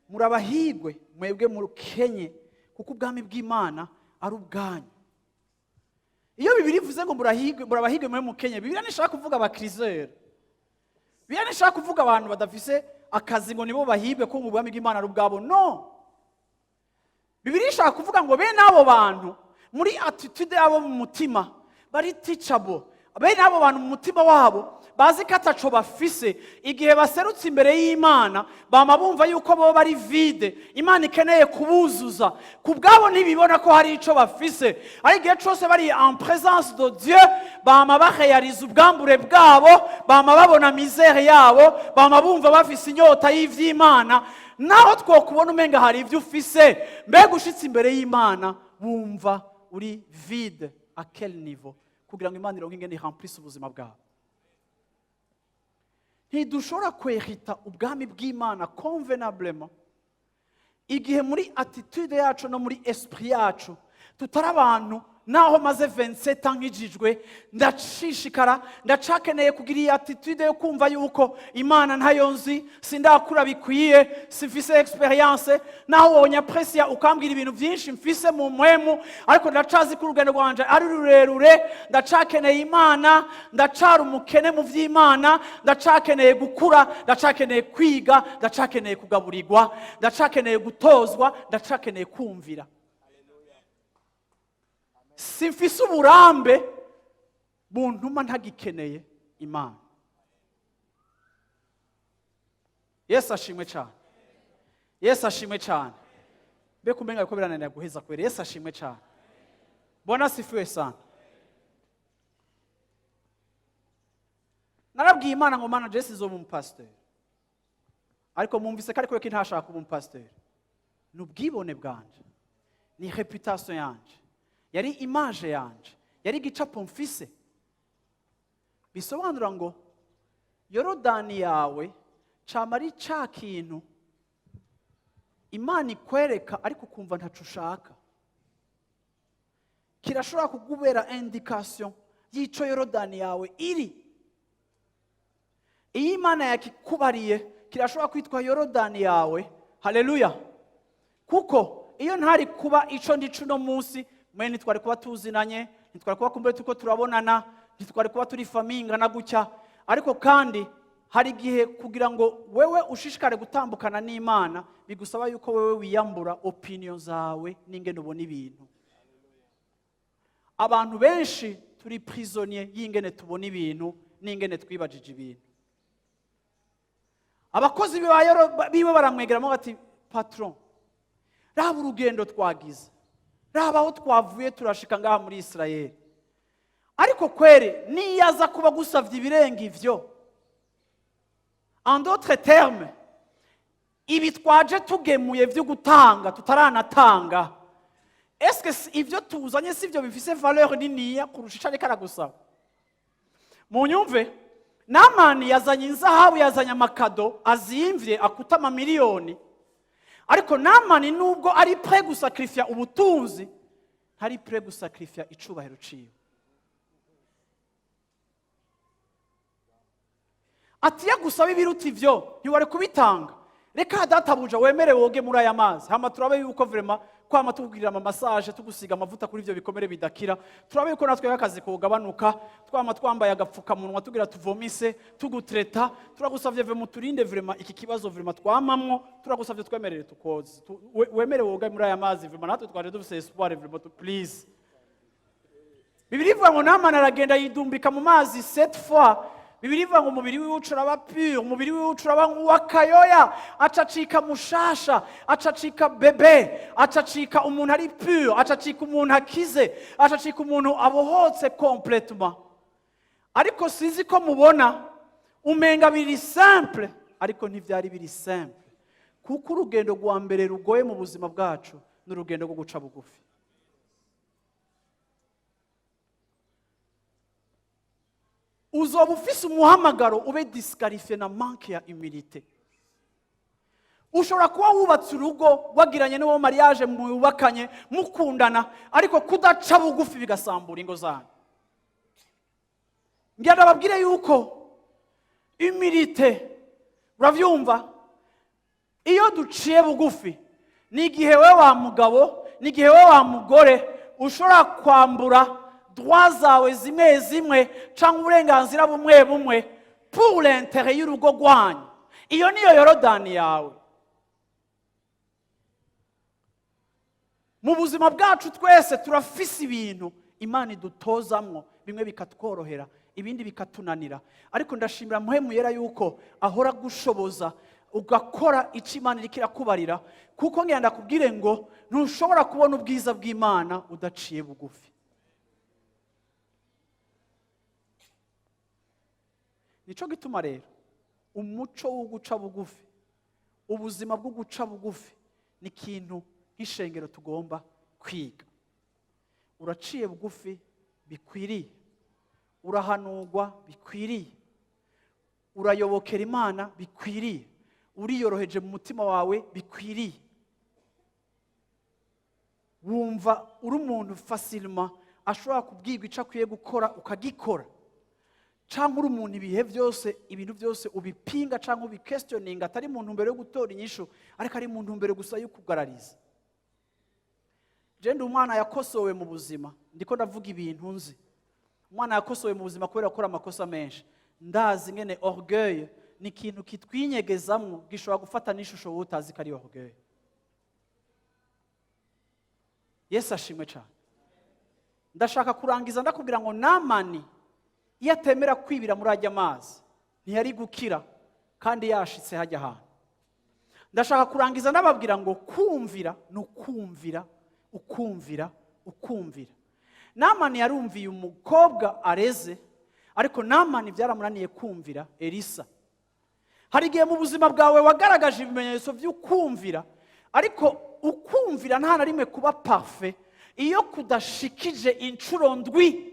"Murabahigwe mwebwe mukenye, kuko ubwami bw'Imana ari ubwanyu." Iyo Bibiliya ivuze ngo murahigwe, murabahigwe mwe mukenye, Bibiliya ntishaka kuvuga abakirizere, Bibiliya ntishaka kuvuga abantu badafise akazi ngo nibo bahigwe ko mu bwami bw'Imana ari ubwabo. No, Bibiliya ishaka kuvuga ngo bene abo bantu muri attitude yabo mu mutima bari teachable. Bene abo bantu mu mutima wabo bazi ko ataco bafise, igihe baserutse imbere y'Imana bama bumva yuko bo bari vide, Imana ikeneye kubuzuza. Ku bwabo ntibibona ko hari ico bafise, ariko igihe cose bari en présence de Dieu bama baheyariza ubwambure bwabo, bama babona misère yabo, bama bumva bafise inyota y'ivy'Imana. Naho twokubona umenga hari ibyo ufise, mbega ushitse imbere y'Imana wumva uri vide à quel niveau, kugira ngo Imana ironke ingene iremplisse ubuzima bwawe. Ntidushobora kwerita ubwami bw'Imana convenablement igihe muri attitude yacu no muri esprit yacu tutari abantu. Naho maze 27 ans nkijijwe, ndashishikara, ndacakeneye kugira iyi attitude yo kumva yuko Imana ntayo nzi, sindakura bikwiye, simfise expérience. Naho wonyapresiya ukambwira ibintu byinshi mfise mu mpwemu, ariko ndacazi ko urugendo rwanje ari rurerure. Ndacakeneye Imana, ndacara umukene mu by'Imana, ndacakeneye gukura, ndacakeneye kwiga, ndacakeneye kugaburirwa, ndacakeneye gutozwa, ndacakeneye kumvira. Simfise uburambe buntuma ntagikeneye Imana. Yesu ashimwe cyane! Yesu ashimwe cyane! Mbega umenga ko birananira guheza kwera! Yesu ashimwe cyane! Bwana asifiwe sana! Narabwiye Imana ngo: "Mana, jesi zo mu pasiteri." Ariko mwumvise ko ariko ko ntashaka kuba umupasiteri, ni ubwibone bwanje, ni réputation yanje, yari image yanje, yari igicapo mfise. Bisobanura ngo Yorodani yawe cama ari ca kintu. Imana ikwereka ariko ukumva ntaco ushaka, kirashobora kukubera indication y'ico Yorodani yawe iri. Iyo Imana yakikubariye, kirashobora kwitwa Yorodani yawe. Haleluya! Kuko iyo ntari kuba ico ndico uno munsi, mwe ntitwari kuba tuzinanye, ntitwari kuba kumbe turiko turabonana, ntitwari kuba turi famille ingana gutya. Ariko kandi hari igihe kugira ngo wewe ushishikare gutambukana n'Imana, bigusaba yuko wewe wiyambura opinion zawe n'ingene ubona ibintu. Abantu benshi turi prisonnier y'ingene tubona ibintu n'ingene twibajije ibintu. Abakozi biwe baramwegeramo bati: "Patron, raba urugendo twagize, raba aho twavuye turashika ngaha muri Isirayeli. Ariko kwere niyo aza kuba gusavye ibirenga ivyo?" En d'autres termes, ibi twaje tugemuye vyo gutanga tutaranatanga, eske ivyo tuzanye si byo bifise valeur niniya kurusha ico ariko aragusaba? Munyumve, Namani yazanye inzahabu, yazanye ama cadeaux azimvye akuta amamiliyoni. Ariko Namani, nubwo ari prêt gusakrifya ubutunzi, ntari prêt gusakrifya icubahiro ciwe. Ati: "Yagusaba ibiruta ivyo, ntiwari kubitanga? Reka databuja wemere woge muri aya mazi, hama turabe yuko vraiment kwama tukugirira ama massage, tugusiga amavuta kuri ivyo bikomere bidakira, turabe yuko natwe akazi kogabanuka. Twama twambaye agapfukamunwa tugira tuvomise, tugutreta. Turagusavye vraiment, turinde vraiment iki kibazo vraiment twamamwo. Turagusavye, twemerere tukoze, wemere woge muri aya mazi. Vraiment natwe twaje dufise espoir vraiment, please." Bibiliya ivuga ngo Namani aragenda yidumbika mu mazi sept fois. Bibiliya ivuga ngo umubiri wiwe uca uraba pur, umubiri wiwe uca uraba nk'uw'akayoya, acacika mushasha, acacika bébé, acacika umuntu ari pur, acacika umuntu akize, acacika umuntu abohotse complètement. Ariko sinzi ko mubona, umenga biri simple, ariko ntibyari biri simple, kuko urugendo rwa mbere rugoye mu buzima bwacu ni urugendo rwo guca bugufi. Uzoba ufise umuhamagaro, ube disqualifié na manque ya humilité. Ushobora kuba wubatse urugo, wagiranye n'uwo mariage, mwubakanye, mukundana, ariko kudaca bugufi bigasambura ingo zanyu. Ngira ndababwire yuko humilité, urabyumva, iyo duciye bugufi, ni igihe we wa mugabo, ni igihe we wa mugore ushobora kwambura droit zawe zimwe zimwe cyangwa uburenganzira bumwe bumwe pour l'intérêt y'urugo rwanyu. Iyo niyo Yorodani yawe. Mu buzima bwacu twese turafise ibintu Imana idutozamwo, bimwe bikatworohera, ibindi bikatunanira. Ariko ndashimira Muhemu Yera yuko ahora gushoboza ugakora icyo Imana iriko irakubarira, kuko ngenda ndakubwire ngo ntushobora kubona ubwiza bw'Imana udaciye bugufi. Nico gituma rero umuco wo guca bugufi, ubuzima bwo guca bugufi, ni ikintu nk'ishengero tugomba kwiga. Uraciye bugufi bikwiriye, urahanurwa bikwiriye, urayobokera Imana bikwiriye, uriyoroheje mu mutima wawe bikwiriye, wumva uri umuntu facilement ashobora kubwirwa icyo akwiye gukora ukagikora, cyangwa uri umuntu ibihe byose ibintu byose ubipinga cyangwa ubiquestioninga, atari mu ntumbero yo gutora inyishu, ariko ari mu ntumbero gusa yo kugarariza. Ndi umwana yakosowe mu buzima, ndiko ndavuga ibintu nzi. Umwana yakosowe mu buzima kubera gukora amakosa menshi. Ndazi ngene orgueil ni ikintu kitwinyegezamwo, gishobora gufata n'ishusho wowe utazi ko ari orgueil. Yesu ashimwe cyane. Ndashaka kurangiza ndakubwira ngo Namani iyo atemera kwibira muri ajya amazi, ntiyari gukira kandi yashitse hajya ahantu. Ndashaka kurangiza ndababwira ngo kumvira ni ukumvira, ukumvira, ukumvira. Namani yarumviye umukobwa areze, ariko Namani byaramunaniye kumvira Elisa. Hari igihe mu buzima bwawe wagaragaje ibimenyetso by'ukumvira, ariko ukumvira nta na rimwe kuba parfait iyo kudashikije inshuro ndwi.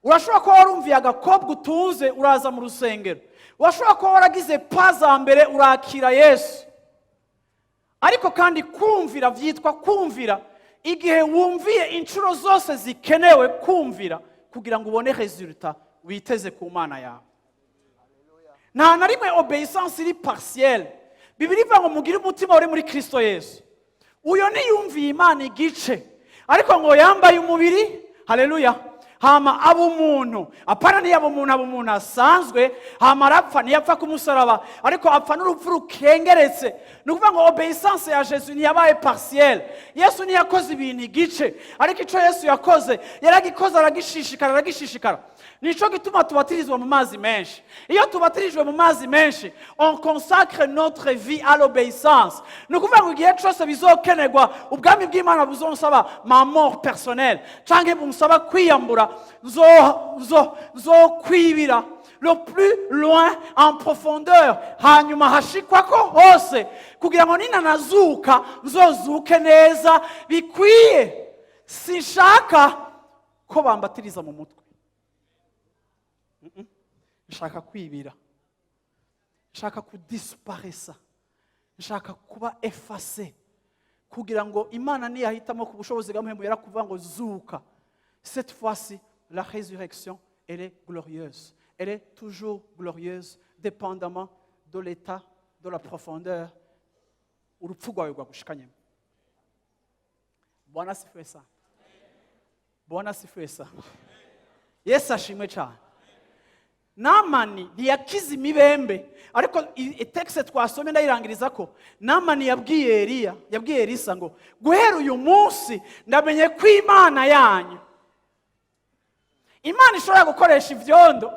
Urashobora kuba warumviye agakobwa utunze, uraza mu rusengero. Urashobora kuba waragize pas za mbere, urakira Yesu. Ariko kandi kumvira byitwa kumvira igihe wumviye inshuro zose zikenewe kumvira kugira ngo ubone résultat witeze ku Mana yawe. Nta na rimwe obéissance iri partielle. Bibiliya ivuga ngo mugire umutima uri muri Kristo Yesu. Uyo niyumviye Imana igice, ariko ngo yambaye umubiri, haleluya, hama aba umuntu. Apana, ntiyaba umuntu, aba umuntu asanzwe. Hama arapfa, ntiyapfa ku musaraba, ariko apfa n'urupfu rukengeretse. Ni ukuvuga ngo obéissance ya Jesu ntiyabaye partielle. Yesu ntiyakoze ibintu igice, ariko icyo Yesu yakoze yaragikoze, aragishishikara, aragishishikara. Nico gituma tubatirizwa mu mazi menshi. Iyo tubatirijwe mu mazi menshi, on consacre notre vie à l'obéissance. Ni ukuvuga ngo igihe cyose bizokenerwa, ubwami bw'Imana buzonsaba ma mort personnelle canke bunsaba kwiyambura, nzokwibira le plus loin en profondeur, hanyuma hashikwako hose, kugira ngo ninanazuka nzozuke neza bikwiye. Sinshaka ko bambatiriza mu mutwe. Nshaka kwibira, nshaka kudisparaissa, nshaka kuba effacé, kugira ngo Imana niyahitamo ku bushobozi bwa Mpwemu Yera kuvuga ngo zuka, cette fois-ci la résurrection, elle est glorieuse. Elle est toujours glorieuse, dépendamment de l'état, de la profondeur urupfu rwawe rwagushikanyemo. Bwana asifiwe sana. Bwana asifiwe sana. Yesu ashimwe cyane. Namani ntiyakize imibembe, ariko texte twasomye ndayirangiriza ko Namani yabwiye Eliya, yabwiye Elisa ngo guhera uyu munsi ndamenye ko Imana yanyu, Imana ishobora gukoresha ibyondo,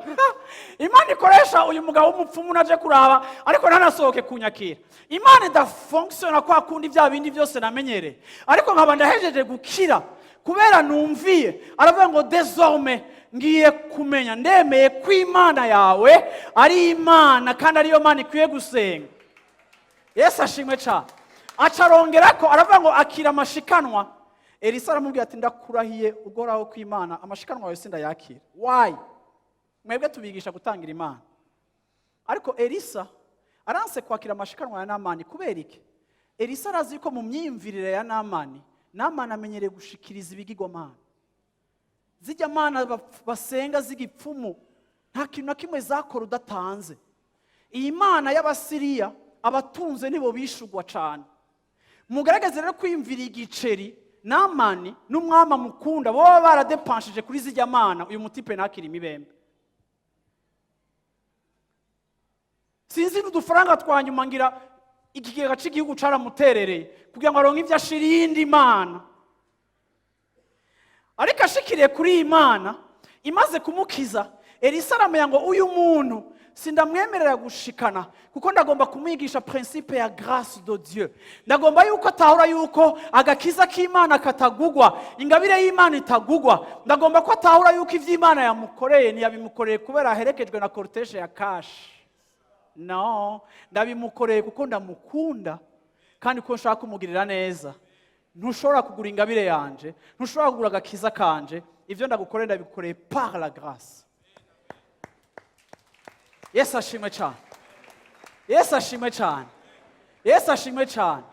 Imana ikoresha uyu mugabo w'umupfumu naje kuraba ariko ntanasohoke kunyakira, Imana idafonctionna kwa kundi bya bindi byose namenyereye, ariko nkaba ndahejeje gukira kubera numviye. Aravuga ngo désormais ngiye kumenya, ndemeye ko Imana yawe ari Imana kandi ariyo Mana ikwiye gusenga. Yesu ashimwe cyane. Acarongera ko aravuga ngo akira amashikanwa. Elisa aramubwira ati ndakurahiye ugoraho ko Imana, amashikanwa yawe sindayakira. Why? Mwebwe tubigisha gutangira Imana, ariko Elisa aranse kwakira amashikanwa ya Namani. Kubera iki? Elisa arazi ko mu myiyumvirire ya Namani, Namani amenyereye gushikiriza ibigirwamana, zijya mana basenga z'igipfumu, nta kintu na kimwe zakora udatanze. Iyi mana y'Abasiriya, abatunze nibo bishugwa cyane. Mugaragaze rero kwiyumvira igiceri Namani n'umwami amukunda baba baradepanshije kuri zijya mana, uyu mutipe ntakiri imibembe. Sinzi n'udufaranga twa nyuma, ngira ikigega cy'igihugu caramuterereye kugira ngo aronke ibyo ashira iyindi mana. Ariko ashikiriye kuri iyi mana imaze kumukiza, Elisa aramenya ngo uyu muntu sindamwemerera gushikana, kuko ndagomba kumwigisha principe ya grâce de Dieu. Ndagomba yuko atahura yuko agakiza k'Imana katagugwa, ingabire y'Imana itagugwa. Ndagomba ko atahura yuko ivy'Imana yamukoreye ntiyabimukoreye kubera aherekejwe na cortège ya cash. No, ndabimukoreye kuko ndamukunda kandi ko nshaka kumugirira neza. Ntushobora kugura ingabire yanje, ntushobora kugura agakiza kanje. Ibyo ndagukoreye ndabigukoreye par la grâce. Yesu ashimwe cyane. Yesu ashimwe cyane. Yesu ashimwe cyane.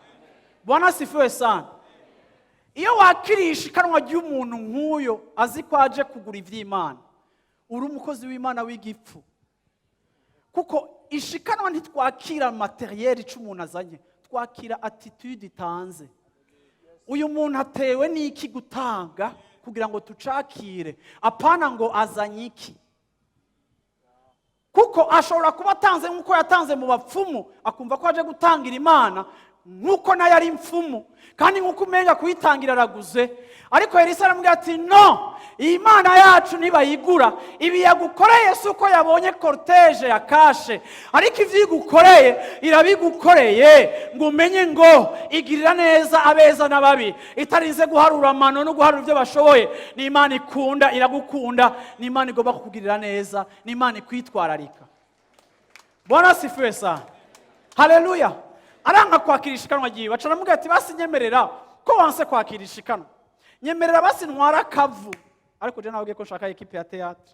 Bwana asifiwe sana. Iyo wakiriye ishikanwa ry'umuntu nk'uyo azi ko aje kugura iby'Imana, uri umukozi w'Imana w'igipfu, kuko ishikanwa ntitwakira matériel icyo umuntu azanye, twakira attitude itanze. Uyu muntu atewe n'iki gutanga kugira ngo tucakire, apana ngo azanye iki, kuko ashobora kuba atanze nk'uko yatanze mu bapfumu, akumva ko aje gutangira Imana nk'uko nayo ari imfumu, kandi nk'uko umenga kuyitangira araguze. Ariko Elisa aramubwira ati no, iyi Mana yacu ntibayigura. Ibi yagukoreye si uko yabonye cortège ya cash, ariko ibyo igukoreye irabigukoreye ngo umenye ngo igirira neza abeza n'ababi, itarinze guharura amano no guharura ibyo bashoboye. Ni Imana ikunda, iragukunda, ni Imana igomba kukugirira neza, ni Imana ikwitwararika. Bwana asifiwe sana. Haleluya. Aranga kwakira ishikanwa ryiwe. Aca aramubwira ati basi nyemerera, ko wanse kwakira ishikanwa, nyemerera basi ntwara akavu. Ariko je nababwiye ko nshaka équipe ya théâtre.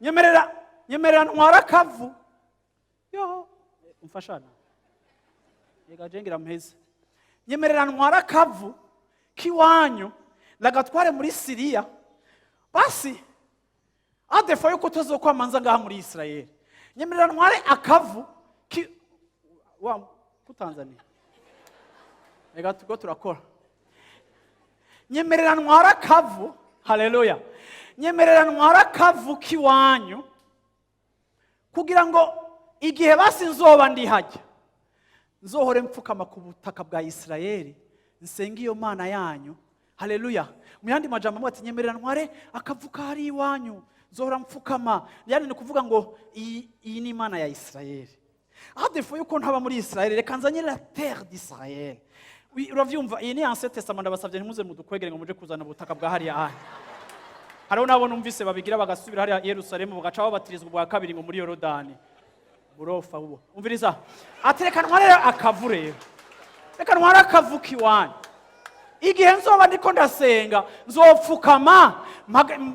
Nyemerera, nyemerera ntwara akavu. Yo umfashana. Yega jengira mpeze, nyemerera ntwara akavu k'iwanyu, ndagatware muri Siriya. Basi à défaut yuko tuzokwamanza ngaha muri Isirayeli, nyemerera ntware akavu ki wa ku Tanzania. Reka tuko turakora. Nyemerera ntware akavu, haleluya, nyemerera ntware akavu k'iwanyu kugira ngo igihe basi nzoba ndi hajya, nzohore mfukama ku butaka bwa Isirayeli, nsenge iyo Mana yanyu. Haleluya. Mu yandi majambo avuga ati: "Nyemerera ntware akavu kari iwanyu, nzohora mfukama." Yani ni ukuvuga ngo iyi ni Imana ya Isirayeli. À défaut yuko ntaba muri Isirayeli, reka nzanye la terre d'Israël. Uravyumva, iyi ni Ancien Testament. Ndabasabye ntimuze mudukwegere ngo muje kuzana ubutaka bwa hariya ahandi. Hariho n'abo numvise babigira, bagasubira hariya i Yerusalemu, bagaca babatirizwa ubwa kabiri ngo muri Yorodani. Burofa bubo. Umviriza, ati: "Reka ntware akavu rero, reka ntware akavu k'iwanyu. Igihe nzoba ndiko ndasenga, nzopfukama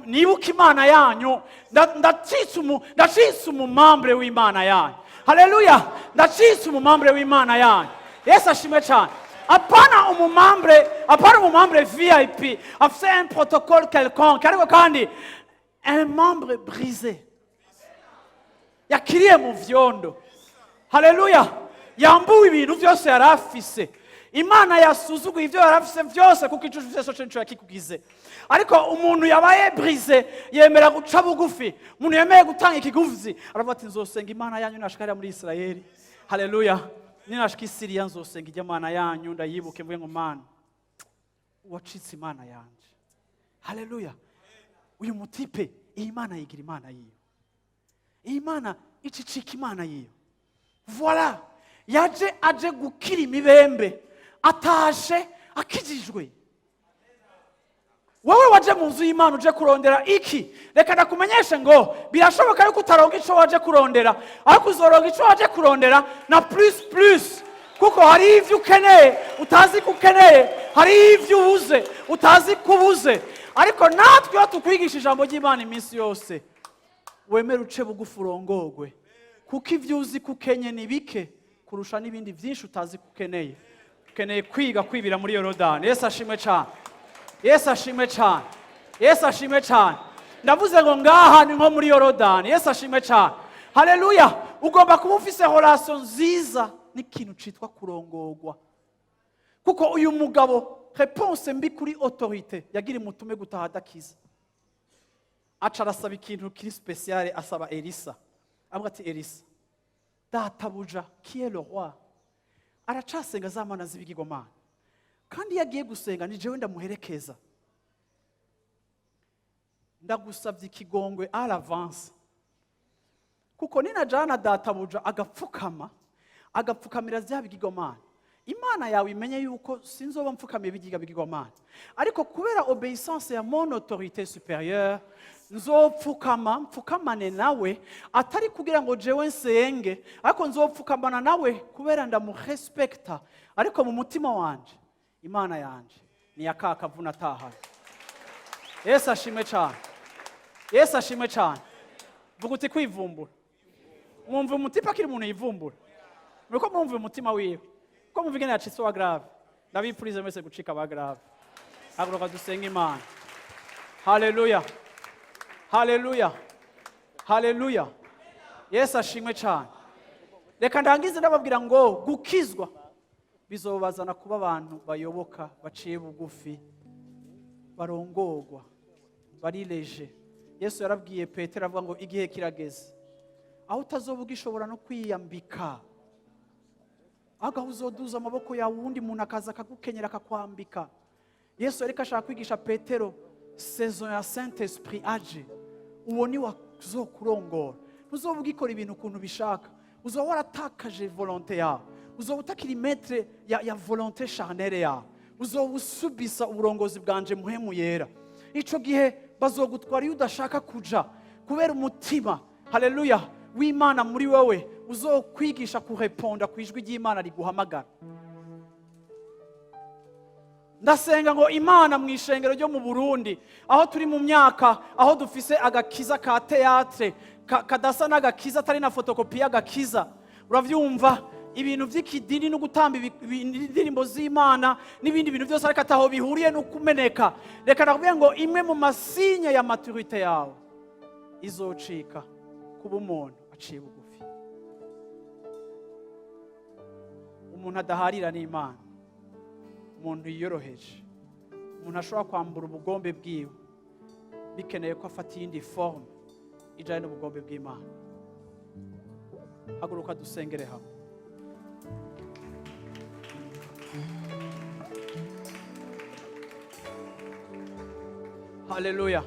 nibuke Imana yanyu. Ndacitse umumembre w'Imana yanyu. Haleluya, ndacitse umumembre w'Imana yanyu." Yesu ashimwe cyane. Apana umumembre, apana umumembre VIP afise un protocole quelconque, ariko kandi un membre brisé, yakiriye mu vyondo, haleluya, yambuwe ibintu byose yari afise. Imana yasuzuguye ibyo yari afise byose, kuko icyo ufise cyose nico yakikugize. Ariko umuntu yabaye brisé yemera guca bugufi. Umuntu yemeye gutanga ikiguzi aravuga ati: "Nzosenga Imana yanyu nashika hariya muri Isirayeli. Haleluya, ninashika i Siriya, nzosenga ijya Mana yanyu, ndayibuke, mvuge ngo: 'Mana, wacitse Imana yanje.'" Haleluya. Uyu mutipe iyi Mana yigira Imana yiwe, iyi Mana icicika Imana yiwe. Voilà, yaje aje gukira imibembe, atashe akijijwe. Wowe waje mu nzu y'Imana uje kurondera iki? Reka ndakumenyeshe ngo birashoboka yuko utaronka ico waje kurondera, ariko uzoronka ico waje kurondera na plus plus, kuko hari ivyo ukeneye utazi ko ukeneye, hari ivyo ubuze utazi ko ubuze. Ariko natwe iyo tukwigisha ijambo ry'Imana iminsi yose, wemere uce bugufi, urongogwe, kuko ibyo uzi ko ukenye ni bike kurusha n'ibindi byinshi utazi ko ukeneye. Ukeneye kwiga kwibira muri Yorodani. Yesu ashimwe cyane, Yesu ashimwe cyane, Yesu ashimwe cyane. Ndavuze ngo ngaha ni nko muri Yorodani. Yesu ashimwe cyane, haleluya. Ugomba kuba ufise relation nziza n'ikintu citwa kurongogwa, kuko uyu mugabo, réponse mbi kuri autorité yagira imutume gutaha adakiza. Aca arasaba ikintu kiri spécial. Asaba Elisa, avuga ati: "Elisa, databuja qui est le roi aracasenga za mana z'ibigirwamana, kandi iyo agiye gusenga ni jewe ndamuherekeza. Ndagusabye ikigongwe à l'avance, kuko ninajana databuja agapfukama, agapfukamira bya bigirwamana, Imana yawe imenye yuko sinzoba mfukamiye ibigiga bigirwamana, ariko kubera obéissance ya mon autorité supérieure nzopfukama mpfukamane nawe, atari kugira ngo jewe nsenge, ariko nzopfukamana nawe kubera ndamurespekta. Ariko mu mutima wanje Imana yanje ni ya ka kavuna atahana." Yesu ashimwe cyane, Yesu ashimwe cyane. Vuga uti: "Kwivumbura." Mwumva umutipe akiri umuntu yivumbura, muriko murumva umutima wiwe ko mwumva ingene yacitse wa grave. Ndabipfurize mwese gucika ba grave. Haguruka dusenge Imana. Haleluya, haleluya, haleluya. Yesu ashimwe cyane. Reka ndangize ndababwira ngo gukizwa bizobazana kuba abantu bayoboka, baciye bugufi, barongogwa, barireje. Yesu yarabwiye Petero, avuga ngo: "Igihe kirageze aho utazoba ugishobora no kwiyambika, ahubwo uzoduza amaboko yawe, uwundi muntu akaza akagukenyera, akakwambika." Yesu ariko ashaka kwigisha Petero saison ya Saint Esprit aje, uwo ni wazokurongora. Ntuzoba ugikora ibintu ukuntu ubishaka, uzoba waratakaje volonté yawe, uzoba utakiri maître ya volonté charnelle yawe, uzoba usubisa uburongozi bwanje Muhemu Yera. Ico gihe bazogutwara iyo udashaka kuja, kubera umutima, haleluya, w'Imana muri wowe uzokwigisha kureponda ku ijwi ry'Imana riguhamagara. Ndasenga ngo Imana mu ishengero ryo mu Burundi, aho turi mu myaka aho dufise agakiza ka théâtre, kadasa n'agakiza, atari na fotokopi y'agakiza, uravyumva. Ibintu by'ikidini no gutamba indirimbo z'Imana n'ibindi bintu byose, ariko ataho bihuriye no kumeneka. Reka nakubwire ngo imwe mu ma signes ya maturité yawe izocika kuba umuntu aciye bugufi, umuntu adaharira n'Imana, umuntu yiyoroheje, umuntu ashobora kwambura ubugombe bwiwe bikeneye ko afata iyindi forme ijyanye n'ubugombe bw'Imana. Haguruka dusengere hamwe. Haleluya!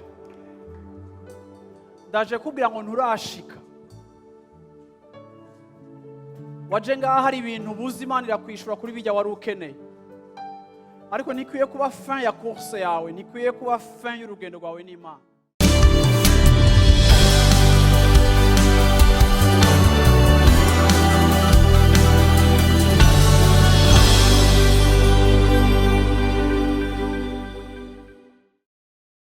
Ndaje kubwira ngo nturashika. Waje ngaha hari ibintu ubuze, Imana irakwishura kuri bijya wari ukeneye, ariko ntikwiye kuba fin ya course yawe, ntikwiye kuba fin y'urugendo rwawe n'Imana.